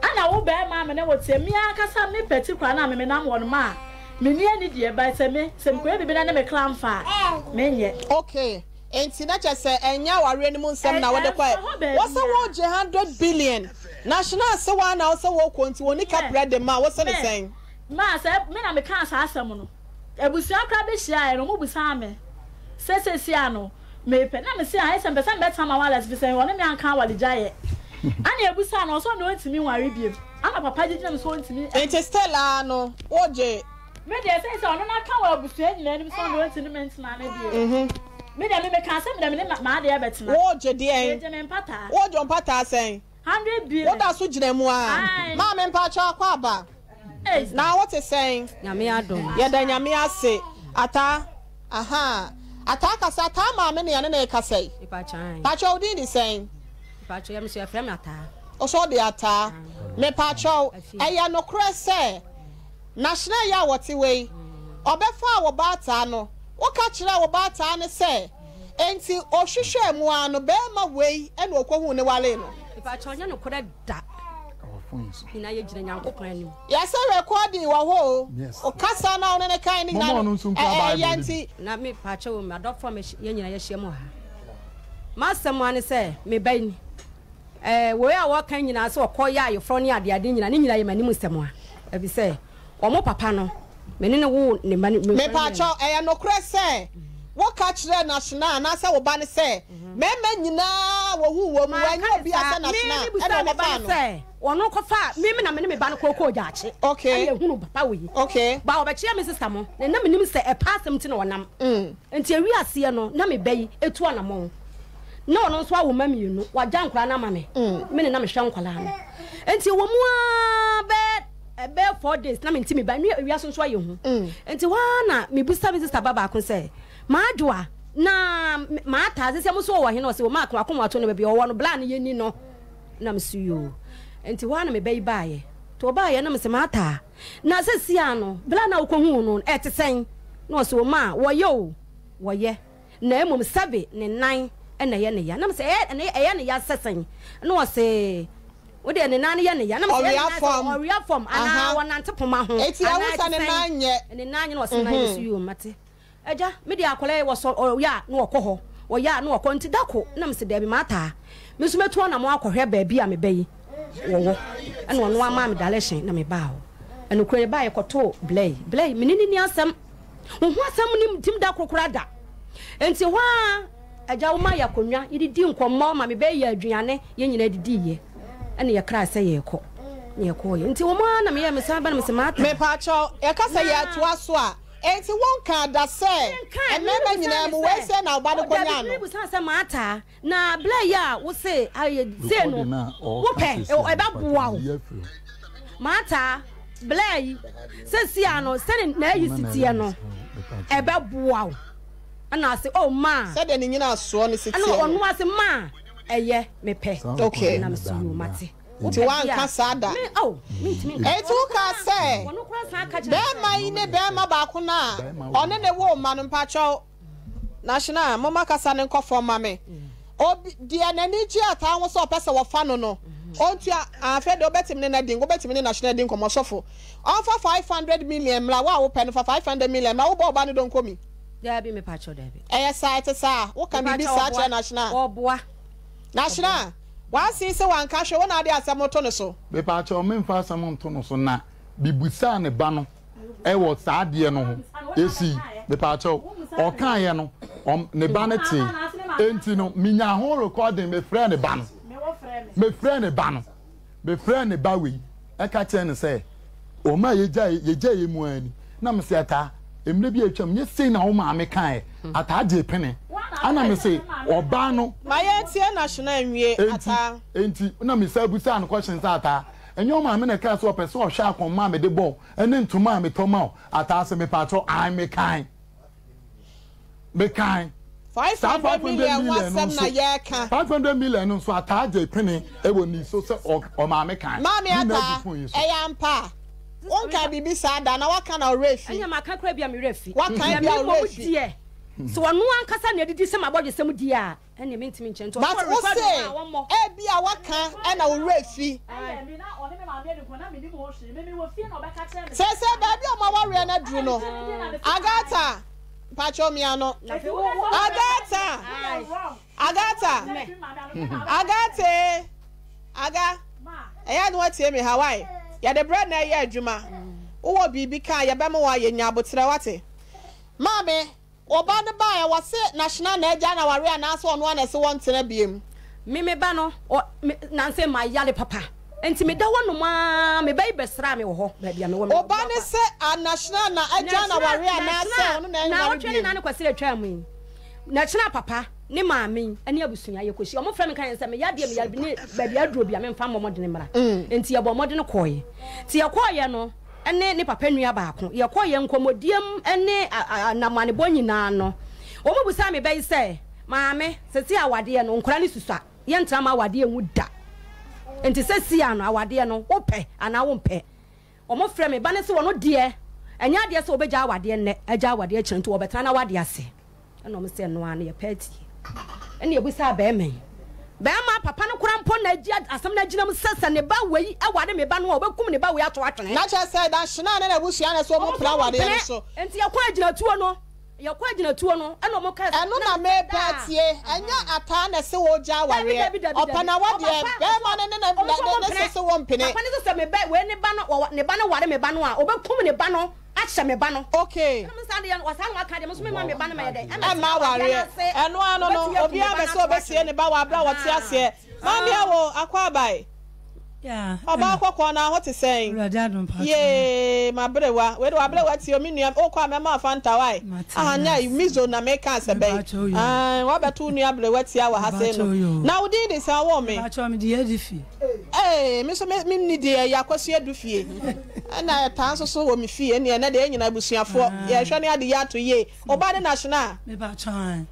Ɛna wo barima a me ne wo teɛ, me ankasa me pɛti koraa no a me menam hɔ no ma a, menni anidie, but sɛ me, sɛ mekɔyɛ biribi na ne me kra mfa a, menyɛ. Okay, enti na kyerɛ sɛ ɛnyɛ awareɛ no mu nsɛm na wode Ɛmfa kɔeɛ. hɔ Wo sɛ baabiara. woregye hundred billion, National se wo ara na wo sɛ worekɔ nti wɔnni Me, kaprɛ de ma wo, wo se ne me, sɛn? ma sɛ me na mekaa saa asɛm no. Abusua koraa bɛhyiaeɛ no, wɔbisaa me sɛ seesei a no mepɛ. Na mese ayɛ sɛ mepɛ sɛ mebɛtena m'aware ase firi sɛ ɔne me anka awaregyaeɛ. Ɛna yɛbisaa no, ɔse ɔno ɔntumi nware biom. Ɛna papa gye gyina mu sɛ ɔntumi. Nti still ara no wogye. Me deɛ seesei ɔno no aka wɔ abusua nyinaa anim sɛ ɔno ɔntumi ne me ntena no deɛ, me deɛ me mekaa sɛ me deɛ me ne m'adeɛ bɛtena. Wogye deɛn? Megye me mpataa. Wogye wo mpataa sɛn? Wo da so gyina mu aa. Maame mpakyɛw akɔ aba. Na wo te sɛn? Nyame adom. Yɛda Nyame ase. Ataa ahaa Ataa kasa Ataa maame na yɛne no rekasa yi. Mpakyɛw wo din de sɛn? Mpakyɛw yɛ me so yɛfrɛ me Ataa. Wo so wode Ataa. Mepakyɛw ɛyɛ nokorɛ sɛ Nahyena yi a wɔte hɔ yi ɔbɛfaa wo ba Ataa no woka kyerɛɛ wo ba Ataa no sɛ Enti ɔhwehwɛɛ mu ara no, barima wei na ɔkɔhuu no waree no. Mepakyɛw nyɛ nokorɛ da. Nyinaa yɛ gyina Nyankopɔn anim. Yɛsɛ recording wɔ hɔ o. Yes. O kasa no a wo ne no kae no nyinaa Momma no, ɔno nso nkura ɛyɛ Bible no bi. nti. Na me pakyɛw o, m'adɔfoɔ a yɛn nyinaa yɛahyia mu wɔ ha. M'asɛm ara ne sɛ, me ba yi, ɛɛ, wei a wɔka nyinaa sɛ ɔkɔ yɛ ayeforɔ ne adeade nyinaa, ne nyinaa yɛ m'anim nsɛm a, efisɛ wɔn papa no, Me ne no woo ne mma no. Mepakyɛw, ɛyɛ nokorɛ sɛ woka kyerɛɛ Nashna anaasɛ wo ba no sɛ mmarima nyinaa a wɔhuu wɔn mu, Manka wannya no obiara saa. sɛ Me, Nashna mebisaa ɛna me ba ɔkɔfaa no no? sɛ ɔno kɔfaa me, me na me ne me ba no kɔɔ kɔɔ gyaakye Okay. ɛna yɛhunuu papa wei. Okay. Ba ɔbɛkyea me sista mo, na na menim sɛ ɛpɛ asɛm nti na ɔnam. Nti ɛwi aseɛ no, na me ba yi tu anamɔn. Na ɔno nso awo mma mmienu, wagya nkwadaa no ama me. Me ne na mehwɛ nkwadaa no. Nti ɛwɔ mu ara bɛyɛ Ɛbɛyɛ four days na mente me ba, ne wiase nso ayɛ hu. Nti hɔ ara na mebisa me sista ba baako sɛ, M'adwoa? Na Martha, sɛ mo so ɔwɔ he? Na ɔse, o Mark, wakoma ato no baabi a ɔwɔ no, bla no yɛnni no. Na mese, yoo. Nti hɔ ara na me ba yi baeɛ. Nti ɔbaeɛ na mese, Martha, na seesei ara no, bla no a wokɔhuu no no, ɛte sɛn? Na ɔse, o ma, wɔyɛ o, wɔyɛ. Na mmom sɛbe ne nan na ɛyɛ ne ya. Na mese, ɛyɛ, ɛyɛ ne ya sɛ sɛn? Na ɔse, wo deɛ ne nan no yɛ ne ya. Na mese, ɛyɛ ne nan sɛ ɔwea fam anaa ɔnante poma ho anaa ɛte sɛn? Ne nan nyɛ. Na ɔse, nan nyɛ. Mese, yoo, mate. Agya, me deɛ akwadaa yi wɔsɔ ɔyɛ a na ɔkɔ hɔ, ɔyɛ a na ɔkɔ nti da ko na mese daabi mataa me nso mɛtu anamɔn akɔhwɛ baabi a me ba yi wɔwɔ ɛna ɔno ama me direction na mebaa hɔ. Ɛnokorɛ yɛbaa yɛkɔtoo Blɛ yi, Blɛ yi me ne no nni asɛm, wo ho asɛm nni ntim da koro koraa da. Nti hɔ ara agya woma yɛ akonnwa yɛdidi nkɔmmɔ ma me ba yi yɛ aduane yɛn nyinaa didiiɛ ɛna yɛkraa sɛ yɛrekɔ na yɛkɔɔyɛ nti wɔn ara na meyɛ mesan ba na mese maata. Mepaakyɛw, yɛka sɛ yɛtoa so a, Enti wonkaa da sɛ, Mmarima nyinaa mu, wei sei na wo ba no kɔnyaa no? Dabi, mebisaa sɛ, Marta, na berɛ yi a wose ayɛ sei no, wopɛ, ɛbɛboa wo? Marta, berɛ yi, seesei ara no, sɛdeɛ n'ayi si teɛ no, ɛbɛboa wo? Ɛna ɔse, Oh, ma. Sɛdeɛ ne nyinasoɔ no si teɛ no. Ɛna ɔno ase, Ma, ɛyɛ, mepɛ. Okay. Ɛna mese, Yoo, mate. Nti woanka saa da. Enti wokaa sɛ, Barima yi ne barima baako no a ɔne no woo mma no, mpakyɛw, National, momma kasa no nkɔ fam ma me. Obi, deɛ n'ani gye ataa ho sɛ ɔpɛ sɛ wɔfa no no, ɔntua, afei deɛ wobɛtumi ne no adi, wobɛtumi ne National adi nkɔmmɔ, sɔfo. Ɔmfa 500 million mmra, wo a wopɛ no, fa 500 million mmra, wobɔ wo ba no donkomi. Daabi, mepakyɛw, daabi. Ɛyɛ saa, ɛte saa? Woka biribi saa kyerɛ National? Ɔboa. National, W'ase sɛ wanka hwɛ wo na ade asɛm to no so. Mepaakyɛw menfa asɛm nto no so na bibusaa ne ba no wɔ saa adeɛ no ho esi mepaakyɛw ɔkaeɛ no ɔm ne ba no tee enti no menyaa ho recording mefrɛɛ ne ba no mefrɛɛ ne ba no mefrɛɛ ne ba wei ɛka kyerɛ no sɛ wɔn a yɛgyae yɛgyaeɛ mu ara ni na mese ataa mmerɛ bi a atwam nyɛ sei na wo maame kaeɛ ataa gyee pene ana mese ɔbaa no Ma yɛntie National nwie enti ataa. enti na mesa busaa no question sɛ ataa ɛnyɛ wo maame na ɛkaa sɛ ɔpɛ sɛ ɔhwɛ akɔmma a mede bɔ wo ɛne ntoma a metɔ ma wo ataa sɛ mepaakyɛw ae mekae Mekan. Saa 500 million ho 500 million no asɛm na nso, yɛreka. 500 million no nso ataa gye pene wɔ ni so sɛ ɔmaame kan. Maame Ne nyinaa gu Ataa, phone yi so. ɛyɛ ampa? Wonkaa biribi saa da anaa woaka na wo werɛ afi? Ɛnneɛ maka koraa bi a me werɛ afi. Woaka Deɛ bi a wo me werɛ mmom afi. deɛ, sɛ ɔno ankasa na adidi sɛ m'abɔdwesɛm die a, ɛnneɛ mentumi nkyerɛ. Nti But ɔsɛ wo ɔrekɔ se adwuma a, ɔmmɔ. ebia woaka ɛna wo werɛ afi. Seesei baabi a wɔn awareɛ no aduru no, Agatha, mpakyɛw mia no. Agatha! Agatha! Agatha ee! Aga, ɛyɛ a na woatie me ha, why? Yɛde berɛ na ɛyɛ adwuma. Wowɔ biribi ka a, yɛbɛma woayɛ. Nya aboterɛ, woate? Maame, Wo ba no baeɛ, wɔse National na agyae no awareɛ anaasɛ ɔno ara na ɛse wɔntena biom? Me me ba no, ɔ, me, nansa yi mayare papa, nti meda hɔ nom ara, me ba yi bɛsraa me wɔ hɔ, baabi a mewɔ, Wo ba no se a National na agyae no awareɛ anaasɛ ɔno na ɛnware Naawɔtwe ne biom? naane Kwasida twaa mu yi, National papa, ne maame yi, ne abusua, yɛkɔhyia, wɔfrɛ me ka yɛn sɛ me yadeɛ, me yare bi ne baabi aduro bi a memfa mmɔ mmɔdene mmra, nti yɛbɔɔ mmɔdene kɔeɛ, nti yɛkɔeɛ no, ne ne papa nua baako. Yɛkɔɔ yɛn nkɔmmɔdie mu ne anamanebɔ nyinaa no, wɔbisaa me bɛ yi sɛ, Maame, seesei awadeɛ no, nkwadaa no susua, yɛntena mma awadeɛ nwu da. Enti seesei ano, awadeɛ no, wopɛ anaa wompɛ? Wɔfrɛɛ me ba no sɛ ɔno deɛ, ɛnyɛ adeɛ sɛ ɔbɛgyae awadeɛ nnɛ, agyae awadeɛ akyire nti ɔbɛtena n'awadeɛ ase. Ɛna ɔmo sɛ ɛno ara no yɛpɛ atie. Ɛna yɛbisaa bɛɛma yi. Bɛɛma papa no koraa mpo na agye asɛm no agyina mu sɛ sɛ ne ba wei ware me ba no a ɔbɛkum ne ba wei ato atwene. Na kyerɛ sɛ Danhyena ne n'abusua na ɛsɛ ɔmo pene awareɛ no so. Nti yɛkɔ agyinatuo no, yɛkɔ agyinatuo no ɛna ɔmo kaa sɛ. Ɛno na mepɛ atie, ɛnyɛ Ataa na ɛse ɔgya awareɛ, ɔpɛ n'awadeɛ, bɛɛma no ne ne ne se se wɔmpene. Papa no sɛ sɛ me ba wei ne ba no, ne ba no ware me ba no a ɔbɛkum ne ba no. Ahyɛ me ba no. Okay. Ɛna me saa deɛ ɔsaa na waka deɛ me nso me ma me ba no mɛyɛ dɛ. Ɛmma awareɛ. Ɛno ano no obiara bɛ sɛ ɔbɛsie ne ba wɔ abere a wɔte aseɛ. Maame awo akɔ abae. Ɔbaa kɔkɔɔ na ho te sɛn? Yee maberewa. Wei de waberewa tie o me nua wokɔ a mɛma wo fanta wae. Aha nyɛ mizo na meka sɛ bɛn. Ae wabɛto wo nua aberewa tia wɔ ha sei no. Na wo din de sɛn ɔwoo me? Ee me nso me nni deɛ ɛyɛ akwasu adu fie. Ɛna ɛtaa nso so wɔ me fie ɛneɛ ɛnɛ deɛ yɛn nyinaa abusuafoɔ yɛhwɛ ne ade yi ato yie. Wo ba ne National? Mepa kyɛw ae.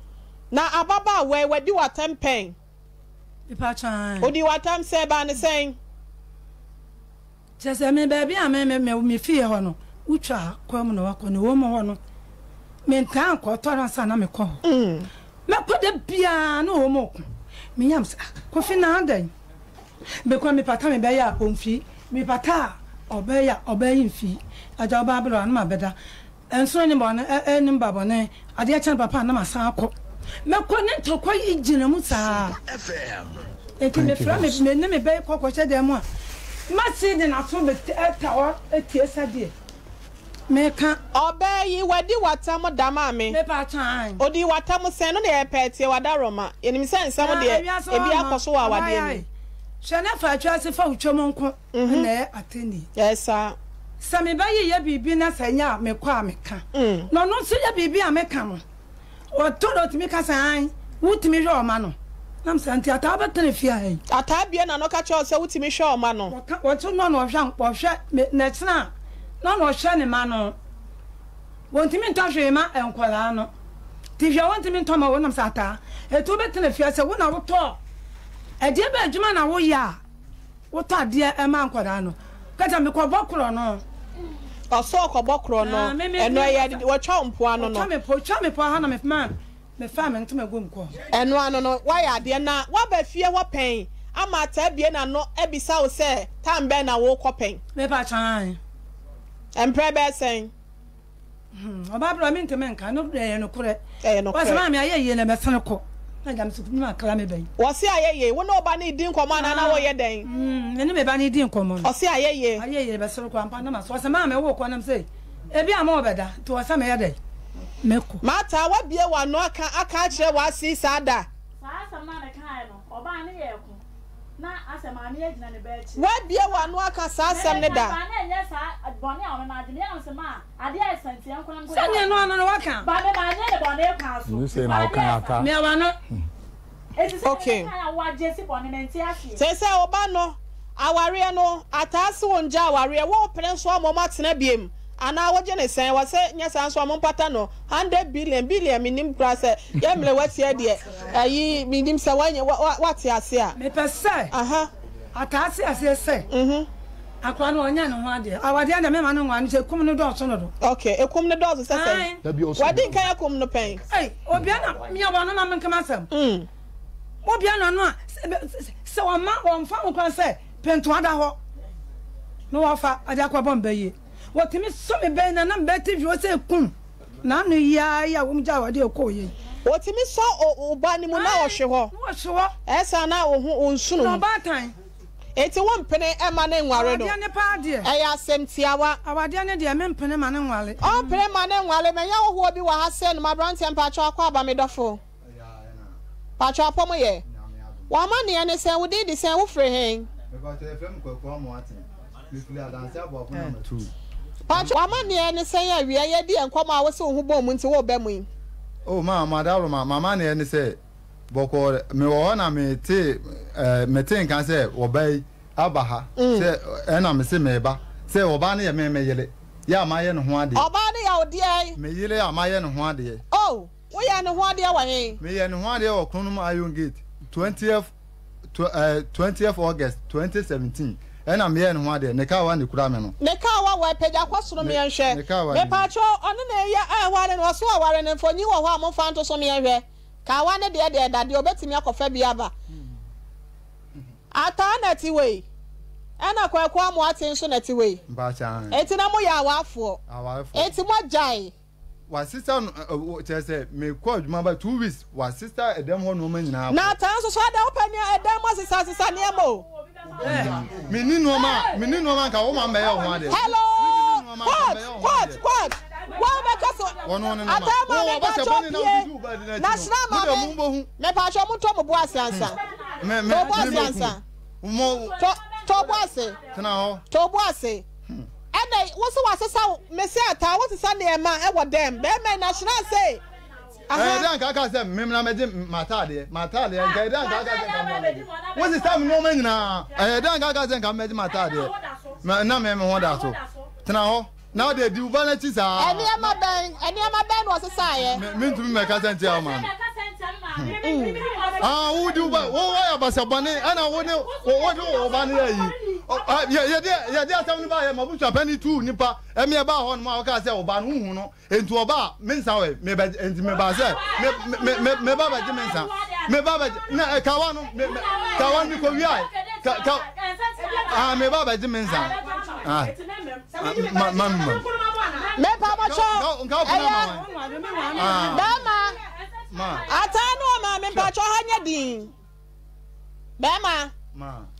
Na ababaawa yi, wadi w'atɛm pɛn? Mepakyɛ ae. Ɔdii w'atɛm sɛ, ɛbaa ne sɛn? Kyerɛ sɛ me baabi a me me me me fie hɔ no, wotwa kwan mu na wakɔ na ɛwɔ mu hɔ no, mentaa nkɔ, ɔtɔ no ansa na mekɔ hɔ. Mɛkɔ da biara na wɔn reko. Me yam sɛ, ah, Kofi na adɛn? Mekɔ mepata me bɛyɛ a ɔmfi, mepata a ɔbɛyɛ a ɔbɛyɛ mfi. Agya ɔbaa berɛ a na mabɛda. Nsono ne bɔne ɛ ne mba bɔne. Adeɛ kyɛ no papa a na masan akɔ. Mɛkɔ ne ntɔkwa yi gyina mu saa. Enti mefrɛ me me ne me ba yi kɔ kɔhyɛ dan mu a, masi de n'aso bɛta hɔ atie sɛdeɛ meka. Ɔbaa yi, wadi w'atam da maame. Mepa kyan. Odii w'atam sɛn? No deɛ yɛpɛ tie w'adaworoma. Yɛnim sɛ nsɛm deɛ, ebi akɔ so wɔ awadeɛ mu. Hwɛ na fa atwa ase fa wo twam nko. na ɛyɛ atɛnni. Ɛyɛ saa. Sɛ me ba yi yɛ biribi na sɛ ɛnyɛ a mekɔ a meka. Na ɔno nso yɛ biribi a meka no, ɔtɔ da ɔtumi ka sɛ ae, wotumi hwɛ ɔma no. Na mesɛ nti ataa wobɛtena fie ha yi? Ataa bue n'ano ka kyerɛ wo sɛ wotumi hwɛ ɔma no? Ɔka, ɔnso na ɔna ɔhwɛ, ɔhwɛ me, na ɛkyena a, na ɔna ɔhwɛ ne mma no. Wɔntumi ntɔ hwee ma nkwadaa no. Nti hwɛ wɔntumi ntɔ ma wo. Na mesɛ ataa, ɛti wobɛtena fie ha sɛ wo na wotɔ, ɛdeɛ bɛn adwuma na woyɛ a? Wotɔ adeɛ ma nkwadaa no. Ka sɛ mekɔbɔ korɔno. Ɔsɛ ɔkɔbɔ korɔno. Ɛno ɛyɛ adidi wɔtwa wo mpoa ano no. Wɔtwa me mpoa wɔtwa me mpoa ha na me mefaa me ntoma gum kɔɔ. Ɛno ano no woayɛ adeɛ na woaba fie hɔ pɛn ama ataa abue n'ano abisa wo sɛ time bɛn na worekɔ pɛn. Mepa kyɛw ae. Mprɛ bɛyɛ sɛn? Hmm, ɔbaa bra mi ntumi nka no ɛyɛ nokorɛ. Ɛyɛ nokorɛ. Wɔsɛ maame ayɛ yie na mɛsane kɔ. Na gya mesɛ mi akra me bɛyi. Wɔse ayɛ yie, wo ne wo ba no redi nkɔmmɔ anaa na wɔyɛ dɛn? Hmm, me ne me ba no redi nkɔmmɔ no. Ɔse ayɛ yie. Ayɛ yie mɛsane kɔ ampa na maso. Ɔse maame wokɔ na mesɛ ebi a ma ɔbɛda nti ɔsɛ meyɛ dɛn mɛkɔ. Martha, woabue w'ano aka aka akyerɛ w'ase saa da? Saa asɛm no a mekaeɛ no, ɔbaa no yɛɛ ko. Na asɛ maame agyina ne ba akyi. Woabue w'ano aka saa asɛm no da? Mede ba na ɛnyɛ saa bɔne a ɔno n'adwene yɛ na ɔsɛ ma adeɛ ayɛ sa nti ɛnko na mekɔgyaa Sɛdeɛ no ano no waka. Ba me manyɛ ne bɔne kwan so. Ɛnyɛ sei na woka ata. Mia w'ano. Enti sɛ Okay. mede kan a woagye si bɔne mente aseɛ. Seesei wo ba no awareɛ no ataa se wo ngya awareɛ wo pene nso ama ɔmo atena biem anaa wogye ne sɛn wɔse nyɛ saa nso a mompata no hundred billion billion mennim koraa sɛ yɛ mmerɛ watia deɛ ayi mennim sɛ wanya wate ase a. Mepɛ sɛ Aha. ataa te aseɛ sɛ akora no ɔnyɛ ne ho adeɛ. Awadeɛ deɛ mema no nware no sɛ ekum no dɔɔso dodo. Okay, ekum no dɔɔso sɛ sɛn? Ae. Dabi ɔsɔ Wadi nkan akum no pɛn? Ei, obia na mia w'ano na menka m'asɛm. Wobia n'ano a, sɛ wɔma wɔmfa ho kwan sɛ pentoa da hɔ na wɔafa de akɔbɔ me bayie. Wɔtumi sɔ me bɛn na na me bɛ te hwɛ sɛ ekum n'ano yi ara yi a wɔn gya awadeɛ kɔɔ yɛ yi. Wɔtumi sɔ wo ba no mu na wɔhwe hɔ. Na wɔhwe hɔ. Ɛyɛ saa na wo ho wo nsono mu. Na ɔbaatan. Enti wompene mma no nware no? Awadeɛ ne paa deɛ. Ɛyɛ asɛm tiawa. Awadeɛ ne deɛ mempene ma no nware. Ɔmpene mma no nware. Manya hɔhoɔ bi wɔ ha sɛ no m'aberanteɛ mpakyɛw akɔ aba me dɔfo. Pakyɛw apɔ mo yɛ? W'amanneɛ ne sɛn? Wo din de sɛn? Wo firi hen? Mepakyɛw yɛfrɛ me Kwaku Amoaten. Mefiri Adanse Aboako number 2. Pakyɛw w'amanneɛ ne sɛn awia yɛadi yɛn nkɔmmɔ a wose wo ho bɔɔ mu nti woreba mu yi? Oh maa m'adaworoma m'amanneɛ ne sɛ bɔkɔɔ mewɔ hɔ na metee eh, metee nka sɛ ɔbaa yi aba ha sɛ ɛna mese meba sɛ ɔbaa no yɛ me me yere yɛ a mayɛ ne ho adeɛ. Ɔbaa no yɛ wo deɛn? Me yere a mayɛ ne ho adeɛ. Oh! Woyɛɛ ne ho adeɛ wɔ he? Meyɛɛ ne ho adeɛ wɔ Kronom Iron Gate, twentieth tw eh, twentieth August, 2017, ɛna meyɛɛ ne ho adeɛ, ne kawa na ekura me no. Ne kawa wɔ pagya kɔ soro Ne, meɛnhwɛ. ne kawa nie. Mepaakyɛw, ɔno na ɛyɛ a ɛware no, ɔso ɔware no, mfonyin wɔ hɔ a momfa nto so meɛnhwɛ. Kawa no deɛ deɛ dadeɛ, obetumi akɔfa bi aba. Ataa na ɛte wei, ɛna Kwaku Amoate nso na ɛte wei. Mpaakyɛw, aane. Enti na moyɛ awarefoɔ. Awarefoɔ. Enti moagyae. Wasesa no ɛ kyerɛ sɛ mekɔ adwuma ba 2 weeks wasesa ɛdɛm hɔ nneɛma nyinaa kɔ. Na taa nso so adɛn wopɛ nea ɛdan mu asesa asesa nneɛma o. Menni nneɛma a menni nneɛma nka wo ma mbɛyɛ wo ho adeɛ. Hello court court court wɔn bɛka so ataa ma me paatwɔ pie na hyira ma me me paatwɔ mo tɔ mo bo ase ansa tɔ bo ase ansa tɔ tɔ bo ase tɔ bo ase. Ɛnɛ yi wo se wasesa wo mese ataa wo sesa nneɛma ɛwɔ dɛm bɛɛma yi na hyira se aha. Ɛyɛ dɛ anka aka sɛ memena mɛgye m'ataadeɛ m'ataadeɛ nka ɛyɛ dɛ anka aka sɛ nka memena mɛgye wo sesa me nneɛma nyinaa ɛyɛ dɛ anka aka sɛ nka mɛgye m'ataadeɛ na me me ho da so tena hɔ na ɔde di wo ba n'akyi saa. Nneɛma bɛn nneɛma bɛn na ɔsesaeɛ. Mentumi mɛka sɛ ntia wo maame. Ah, wo di wo ba, wo wa ya basa bɔne, ɛna wo ne wo de wo ba no yɛ yi. Yɛde yɛde asɛm no ba yɛ ma busua panyin tu nipa ɛmi ɛba hɔ nom a ɔka sɛ ɔba no huhu no nti ɔba a me nsa wɔ me bɛ nti me ba sɛ me me me me ba bɛgye me nsa me ba bɛgye na kawa no me kawa no mi kɔ wia ka ka ah me ba bɛgye me nsa ah ma ma ma. Mepa mo kyɛw ɛyɛ bɛɛma. Ataa ne ɔmaame mpakyɛw ha nyɛ din. Bɛɛma,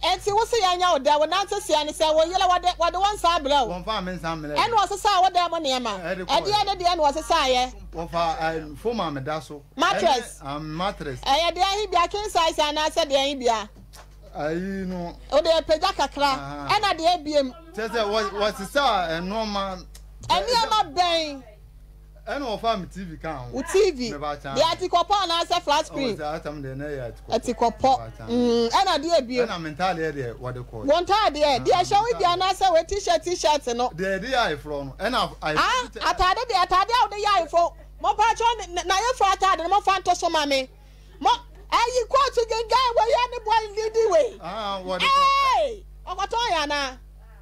enti wo se yɛnyɛ wo dɛ, wo nante seɛ ne sɛ wo yere wɔde wɔde wo nsa abrɛ wo. Wɔmfaa me nsa mmerɛ me. Ɛna ɔsesaa wo dan mu nneɛma. Ɛdeɛn ne deɛn na ɔsesaeɛ? Wɔfaa foam a meda so. Mattress. Ɛne mattress. Ɛyɛ deɛn he bia, king size anaasɛ deɛn he bia? Ayi no. Wode apagya kakra. Ɛna deɛ biem? Kyerɛ sɛ wɔsesaa nneɛma. Nneɛma bɛn? Ɛna wɔfaa me TV kaa ho. Wo TV? Deɛ atikɔpɔ anaasɛ flat screen? Ɔwɔ sɛ asɛm deɛ na ɛyɛ atikɔpɔ. Atikɔpɔ. Mm, ɛna deɛ ebiem? Ɛna me ntaadeɛ deɛ wɔde kɔɔ. Wo ntaadeɛ? Deɛ ɛhyɛ wo bi anaasɛ wei t-shirt t-shirt no? Deɛ yɛde yɛ ayeforɔ no. Ɛna ayeforɔ. Ah, ataade deɛ ataade a wɔde yɛ ayeforɔ. Mo mpakyɛw n'ayeforɔ ataade no mo fa nto so ma me. Mo ɛyi kóòtù gengan wɔ yɛ ne bɔ lidi wei. Ah, wɔde kɔ. Ee, ɔkɔtɔn yɛ anaa?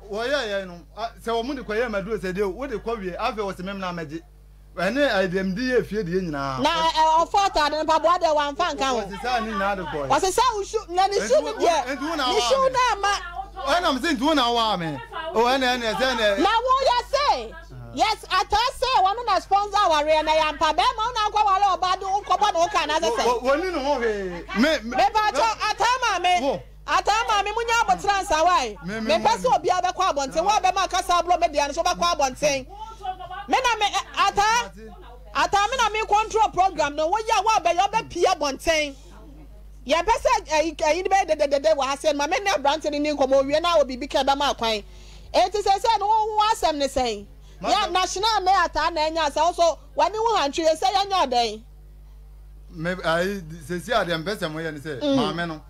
Wɔyɛɛ yɛn no, sɛ wɔn de kɔyɛɛ maduro sɛ deɛ wode kɔ wie afei wɔsɛ mem na mɛgye ɛne ɛdeɛ mede yɛ fie deɛ nyinaa. Na ɔfɔ ataade no mpaboa deɛ wamfa nka ho. Wɔsesaa ne nyinaa de kɔɛ. Wɔsesa wo su na ne su no deɛ ne su no ama. Ɛna me se nti wo na wowaa me o ɛna ɛna ɛsɛ ɛna. Na wo yɛ se yes ataa se wɔn na sponsor awareɛ na yɛ ampa bɛrima wo na akɔ ware ɔbaa de wo kɔbɔ ne ho ka anaasɛ sɛ. Wɔni ne ho hwee me. Mepatwɔ ataa maame. Ataa maame mo nya aboterɛ ansa wai me mpɛ sɛ obiara bɛkɔ abɔnten wo a bɛma kasa aborɔ me dea no so wobɛkɔ abɔnten me na me ataa ataa me na me control program no wo yɛ wo a bɛyɛ ɔbɛ pie abɔnten yɛn pɛ sɛ ɛyi ɛyi no bɛyɛ dededede wɔ ha sɛ ma me ne aberante no ni nkɔmɔ owie na wɔ biribi ka ɛbɛma akwan eti sɛ sɛ no wo wo asɛm ne sɛn yɛ national ne ataa na ɛnya asɛ wo so wani wo hantwi yɛ sɛ yɛnyɛ ɔdɛn. Me ayi sɛsi a deɛ mpɛ sɛ moyɛ ne sɛ maame no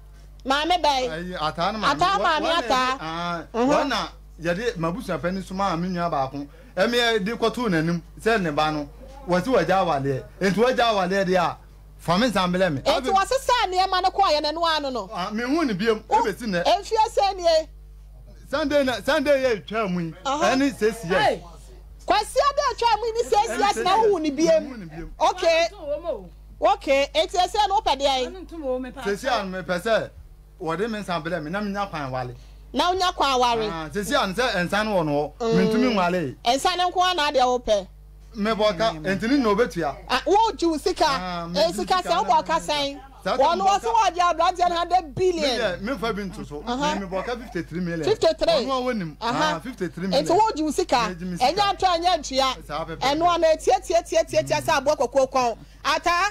Maame bɛn? Ayi, ataa no maame. Ataa maame ataa. Mhm. Wɔn na yɛde m'abusua panyin somaa me nua baako ɛmi de kɔtoo n'anim sɛ ne ba no wɔsi wɔagya awaleɛ nti wɔagya awaleɛ deɛ a fa me nsa mbrɛ me. Nti wɔsesaa nneɛma no kɔɔ yɛ n'ano ano no. Ah, mehu ne biom ebesi nnɛ. Mfie sɛn nie? Sunday na Sunday yɛ etwa mu yi ɛne six years. Kwasia de etwa mu yi ne six years na wohu ne biem. Okay. Ok, enti ɛsei no wopɛ deɛn? Seesei a no mepɛ sɛ wɔde me nsa brɛ me na menya kwan ware. Na wonya kwan ware. Ah, seesei a no sɛ nsa no wɔ no hɔ, mentumi nwaree. Nsa no nko ara na adeɛ wopɛ? Mebɔ ka, enti ne nyinaa obetua. Ah, wogye wo sika? Ah, megye Eh, sika sika sɛn? na Wobɔ ka me sɛn? Saa Wɔn sɛ wɔ mebɔ se ka. wɔgye aberanteɛ no 100 Me billion. deɛ, memfa bi nto so. Aha. Me mebɔ ka 53 million. 53. Ɔno a wonim. Aha. Ah, 53 million. Enti wogye wo sika? Megye me sika. Ɛnyɛ atɔ ɛnyɛ ntua. Saa pɛpɛɛpɛ. Ɛno ano etiatiatiatiatia sɛ aboa kɔkɔɔ kɔn. Ataa,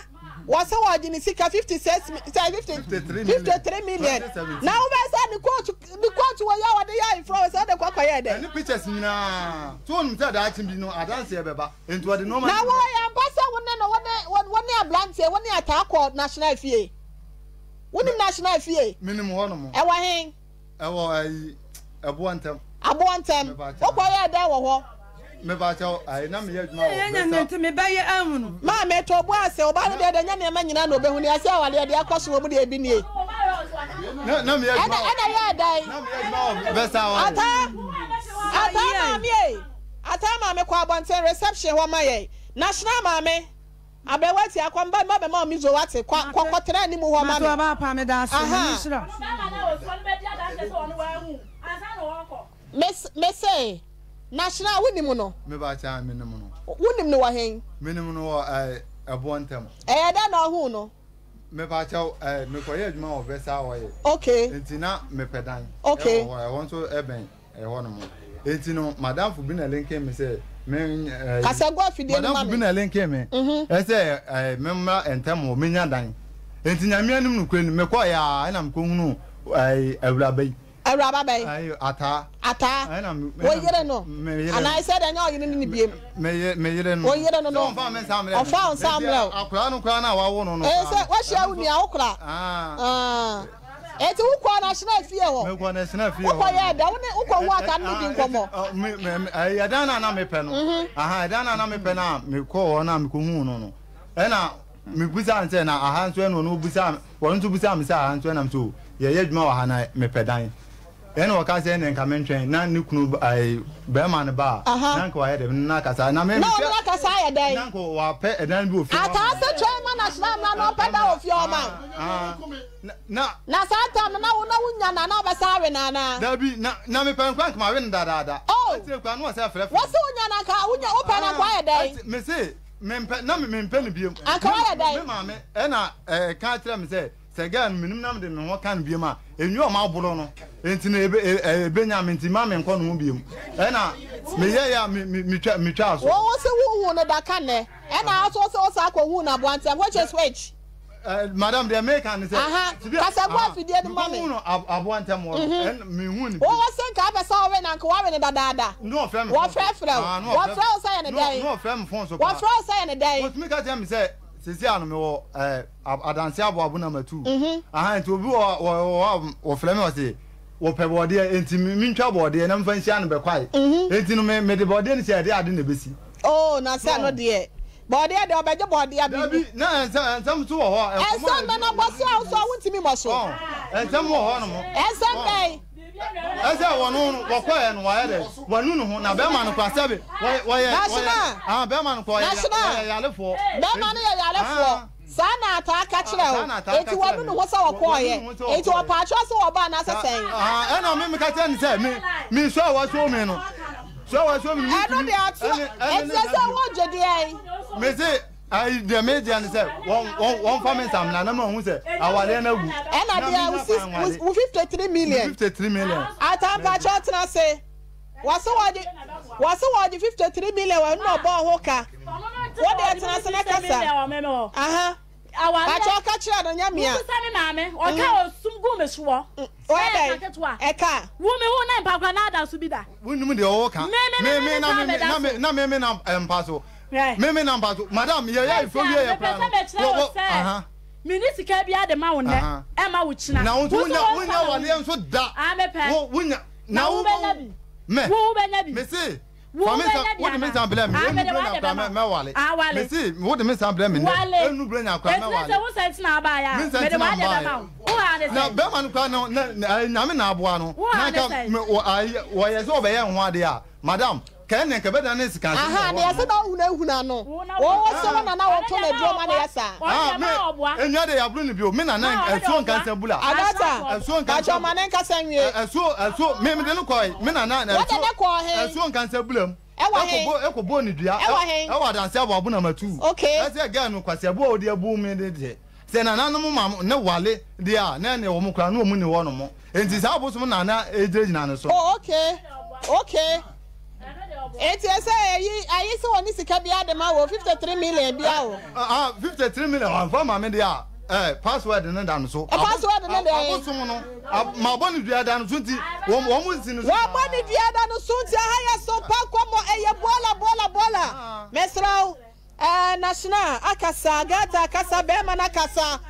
wɔse wɔgye ne sika 56 mi sɛ 50 53 million. 53 million. 2017. Na wobɛyɛ sɛ ne coat ne coat wɔ yi a wɔde yɛ ayeforɔ wɔ sɛ wode kɔ kɔyɛ dɛn? Ɛne pictures nyinaa. So wonim sɛ daakye bi no adanseɛ bɛba. Enti wɔde nneɛma Na wo yɛ ampa sɛ wo ne no wo ne wo ne abranteɛ wo ne Ataa kɔ national fie? Wonim national fie? Menim hɔ nom. Ɛwɔ he? Ɛwɔ ayi ɛboɔ ntɛm. Aboɔ ntɛm. Wokɔ yɛɛ dɛn wɔ hɔ? Mepakyɛw ayi na meyɛ adwuma wɔ Yɛ nya nti mebɛyɛ ahunu. Maame to bo ase ɔbaa no deɛ deɛ nyɛ nneɛma nyinaa na ɔbɛhu nea ɛsɛ awareɛ deɛ ɛkɔ so wɔ mu deɛ ebi nie. Na meyɛ adwuma ɛna ɛna yɛɛ dɛn? Na meyɛ adwuma wɔ Vesta hɔ. Ataa ataa maame ei ataa maame kɔ abɔnten reception hɔ ma yɛn national maame. Aberewa tia kɔ mba mma bɛma wo mizo wate kɔ kɔ kɔ tena anim hɔ ma Mate me ɔbaa pa meda ase nyame ahaa. nhyira wo. Me me se National wo nim no? Me ba kyaa me nim no. Wo nim no wɔ hen? Me nim no wɔ ɛɛ ɛboɔ ntɛm. Ɛyɛ dɛn na ɔhuu no? Me pa kyɛw ɛɛ me kɔ yɛ adwuma wɔ Vesa oil. Okay. Nti na me pɛ dan. Okay. Ɛwɔ hɔ ɛhɔ nso ɛbɛn. Ɛhɔ nom. Enti no, madamfo bi na ɛlinke me sɛ me ɛɛ. Kasa gu afidie no ma Madamfo me. bi na ɛlinke me. Ɛsɛ ɛɛ me mmra ntɛm hɔ, menya dan. Enti Nyame anim nokorɛ ni, mekɔeɛ ara ɛna mekɔhunuu ɛɛ awuraba yi. Awuraba bɛn? Ɛɛ Ataa. Ataa. Ɛna me. Wo yere no? Me yere no. Anaa sɛ deɛ ɛnyɛ ɔyere no ne biem? Me ye me yere no. Wo yere no no. Sɛ ɔmfa me nsa mmerɛ me. Ɔmfa wo nsa mmerɛ wo. Enti akwadaa no koraa no a wawo no no Ɛɛ koraa sɛ no. woahyia wo nua wo kora. Ah. Ah. Enti wokɔɔ National fie hɔ? Mekɔɔ National fie hɔ. Wokɔyɛɛ dɛn? Wo ne wokɔhu ata no ne di nkɔmmɔ? Ɛdan no a na mepɛ no. Aha, ɛdan no a na mepɛ no a mekɔɔ hɔ no a mekɔhuu no no. Ɛna. Mebisaa no sɛ, na aha nso ɛna ɔno obisaa me, ɔno nso bisaa me sɛ aha nso ɛna me sɛ o, yɛyɛ adwuma wɔ ha na mepɛ dan. Ɛna ɔka sɛ ɛnna nka mentwɛn na ne kunu ɛɛ bɛrima no ba a, na nka wayɛ dɛ, na akasa. Na me Na ɔno akasa ayɛ dɛn? Na nka wapɛ ɛdan bi wɔ fie hɔ ama Ataa sɛ twɛn ma n'ahyena mmra na ɔpɛ dan wɔ fie hɔ ma wo. Na. Na saa tam no na wo na wonya no anaa wobɛsan awe no anaa? Dabi, na na mepɛ no koraa nka mawe no dadaada. Oh! Akyire koraa na wɔsɛ frɛfrɛ me. Wɔse wonya no anka wonya wopɛ no anka wayɛ dɛn? Mese mempɛ na mempɛ no biom. Anka wayɛ dɛn? Me maame ɛna ɛka kyerɛ me sɛ sɛ girl no menim na mede me ho ka no biom a enwi a ɔmo aboro no nti no ebe ebenya me nti mma menkɔ ne ho biom. Ɛna meyɛeɛ a me me metwa metwaa so. Wo wo se wo hu no da ka nnɛ ɛna wo nso wo se wo san kɔ hu no aboanteam which is which? Madam deɛ meka ne sɛ. Aha, kasa gu afidie no ma me. Mekɔhu no aboa ntɛm hɔ no, ɛn mehu no bi. Wowɔ se nka apɛ sɛ ɔwe no anka woawe no dadaada. Ne ɔfrɛ me fon so. Wɔfrɛfrɛ wo. Wɔfrɛ wo sɛ yɛ ne dɛn? Ne ɔfrɛ me fon so paa. Wɔfrɛ wo sɛ yɛ ne dɛn? Wɔtumi ka kyerɛ me sɛ seesei ano mewɔ ɛɛ adanse aboabo na matu. Aha nti obi wɔ wɔ hɔ a wɔfrɛ me ɔse wɔpɛ bɔɔdeɛ nti mentwa bɔɔdeɛ na memfa nhyia no bɛkwae. Nti no me mede bɔɔdeɛ no si a ɛde ade na ɛbɛsi. Oh na sɛ no deɛ. Bɔɔdeɛ deɛ ɔbɛgye bɔɔdeɛ bi. Dabi na nsɛm nsɛm nso wɔ hɔ a. Nsɛm bɛn na bɔ so a wosɔ a wontumi mmɔ so. Nsɛm wɔ hɔ nom. Nsɛm bɛn. Ɛsɛ wɔn no wɔkɔɛ no wɔayɛ dɛ wɔanu ne ho na bɛrima no kora sɛbe wɔyɛ wɔyɛ National. bɛrima no kora wɔyɛ yarefoɔ. Bɛrima no yɛ yarefoɔ. Saa na ataa ka kyerɛ wo. Enti wanu ne ho sɛ ɔkɔeɛ. Enti ɔpaa kyɛw sɛ ɔba anaasɛ sɛn? Ɛna me meka kyerɛ no sɛ me me nsuo a wasuo me no suo a wasuo me no Ɛno deɛ ato ɛnti sɛ wogye deɛn? Me se ayi deɛ me deɛ ne sɛ wɔn wɔn wɔn fa me nsamena na ma hu sɛ awareɛ no agu. Ɛna deɛ wo six wo 53 million. 53 million. Ataa mpakyɛw tena ase. Wɔse wɔgye wɔse wɔgye 53 million wɔ ɛno na ɔbɔɔ ho ka. Wo deɛ tena ase na kasa. Aha. Pakyɛ ɔka kyerɛ no nyɛ mea. Wobusa me maame, ɔka osum gu me soɔ. Ɔyɛ dɛn? Ɛka. Wo me wo na mpa kora na ada so bi da. Wonim deɛ ɔwɔ ka. Me me me me me na me na me me na mpa so. Me me na mpa so. Madam yɛ yɛ ifo wie yɛ kora no. Mepɛ sɛ mekyerɛ wo sɛ. Menni sika biara de ma wo nnɛ, ɛmma wo kyena. Na wo nso wonya wonya awadeɛ nso da. Ah mepɛ. Wo wonya. Na wo bɛnya bi. Mɛ. Wo wobɛnya bi. Mese. Wo Fa me nsa wobɛnya bi wode me anaa? nsa brɛ me Ah enu mede brɛ nya w'ade kora bɛma wo. mɛwale. Ah wale. Mese wode me nsa brɛ me nnɛ Wale. enu brɛ nya kora Ɛtene mɛwale. sɛ wo nsa nti na abaeɛ Me a, nsa mede nti na w'ade mbaeɛ. bɛma wo. Wo ha ne Na sɛn? bɛrima no kora no na na Nyame na aboa no. Wo ha Na ne nka sɛn? me wɔ ayi wɔyɛ sɛ ɔbɛyɛ ho adeɛ a madam kɛn ne nka bɛda ne sika asɛm Aha, wɔ deɛ hɔ ɛsɛ nom. na wohunahuna no. Wo na Wo wo wo se wo na na Ɔno woto deɛ no na aduro ma no ɔboa. yɛ saa. Ɔno Ah deɛ me ma ɔboa. enua de yaboro no bio me nana Ma ɔno deɛ ɛsuo ɔboa. nkansa bula. Adata, Ɛsuo pakyɛ nkansa ma ne nkasa nwie. ɛsuo ɛsuo me mede no kɔe me nana Wode ɛsuo ne kɔɔ he? ɛsuo nkansa bula mu. Ɛwɔ he? Ɛkɔbɔ ɛkɔbɔ ne dua. Ɛwɔ he? Ɛwɔ adanse aboabo na matu. Okay. Ɛsɛ girl no kwasi abu a ɔde abu me de deɛ sɛ nananom ma ne wale deɛ a na ɛne wɔn koraa na wɔn ni hɔ nom nti saa abosom na na egyinagyina ne so. Oh okay okay. Eti ɛsɛ ɛyi ayi sɛ wɔne sika biara de ma wɔ 53 million bia o. Ah 53 million wɔnfa ma me deɛ a eh, password no da no so. Password no deɛ. Abosom no ma bɔ ne dua da no so nti wɔn wɔn nsi no so. Wɔabɔ ne dua da no so nti aha yɛ so pa kɔmɔ ɛyɛ bɔɔla bɔɔla bɔɔla. Mesrɛ wo ɛɛ National akasa Gata akasa bɛrima no akasa.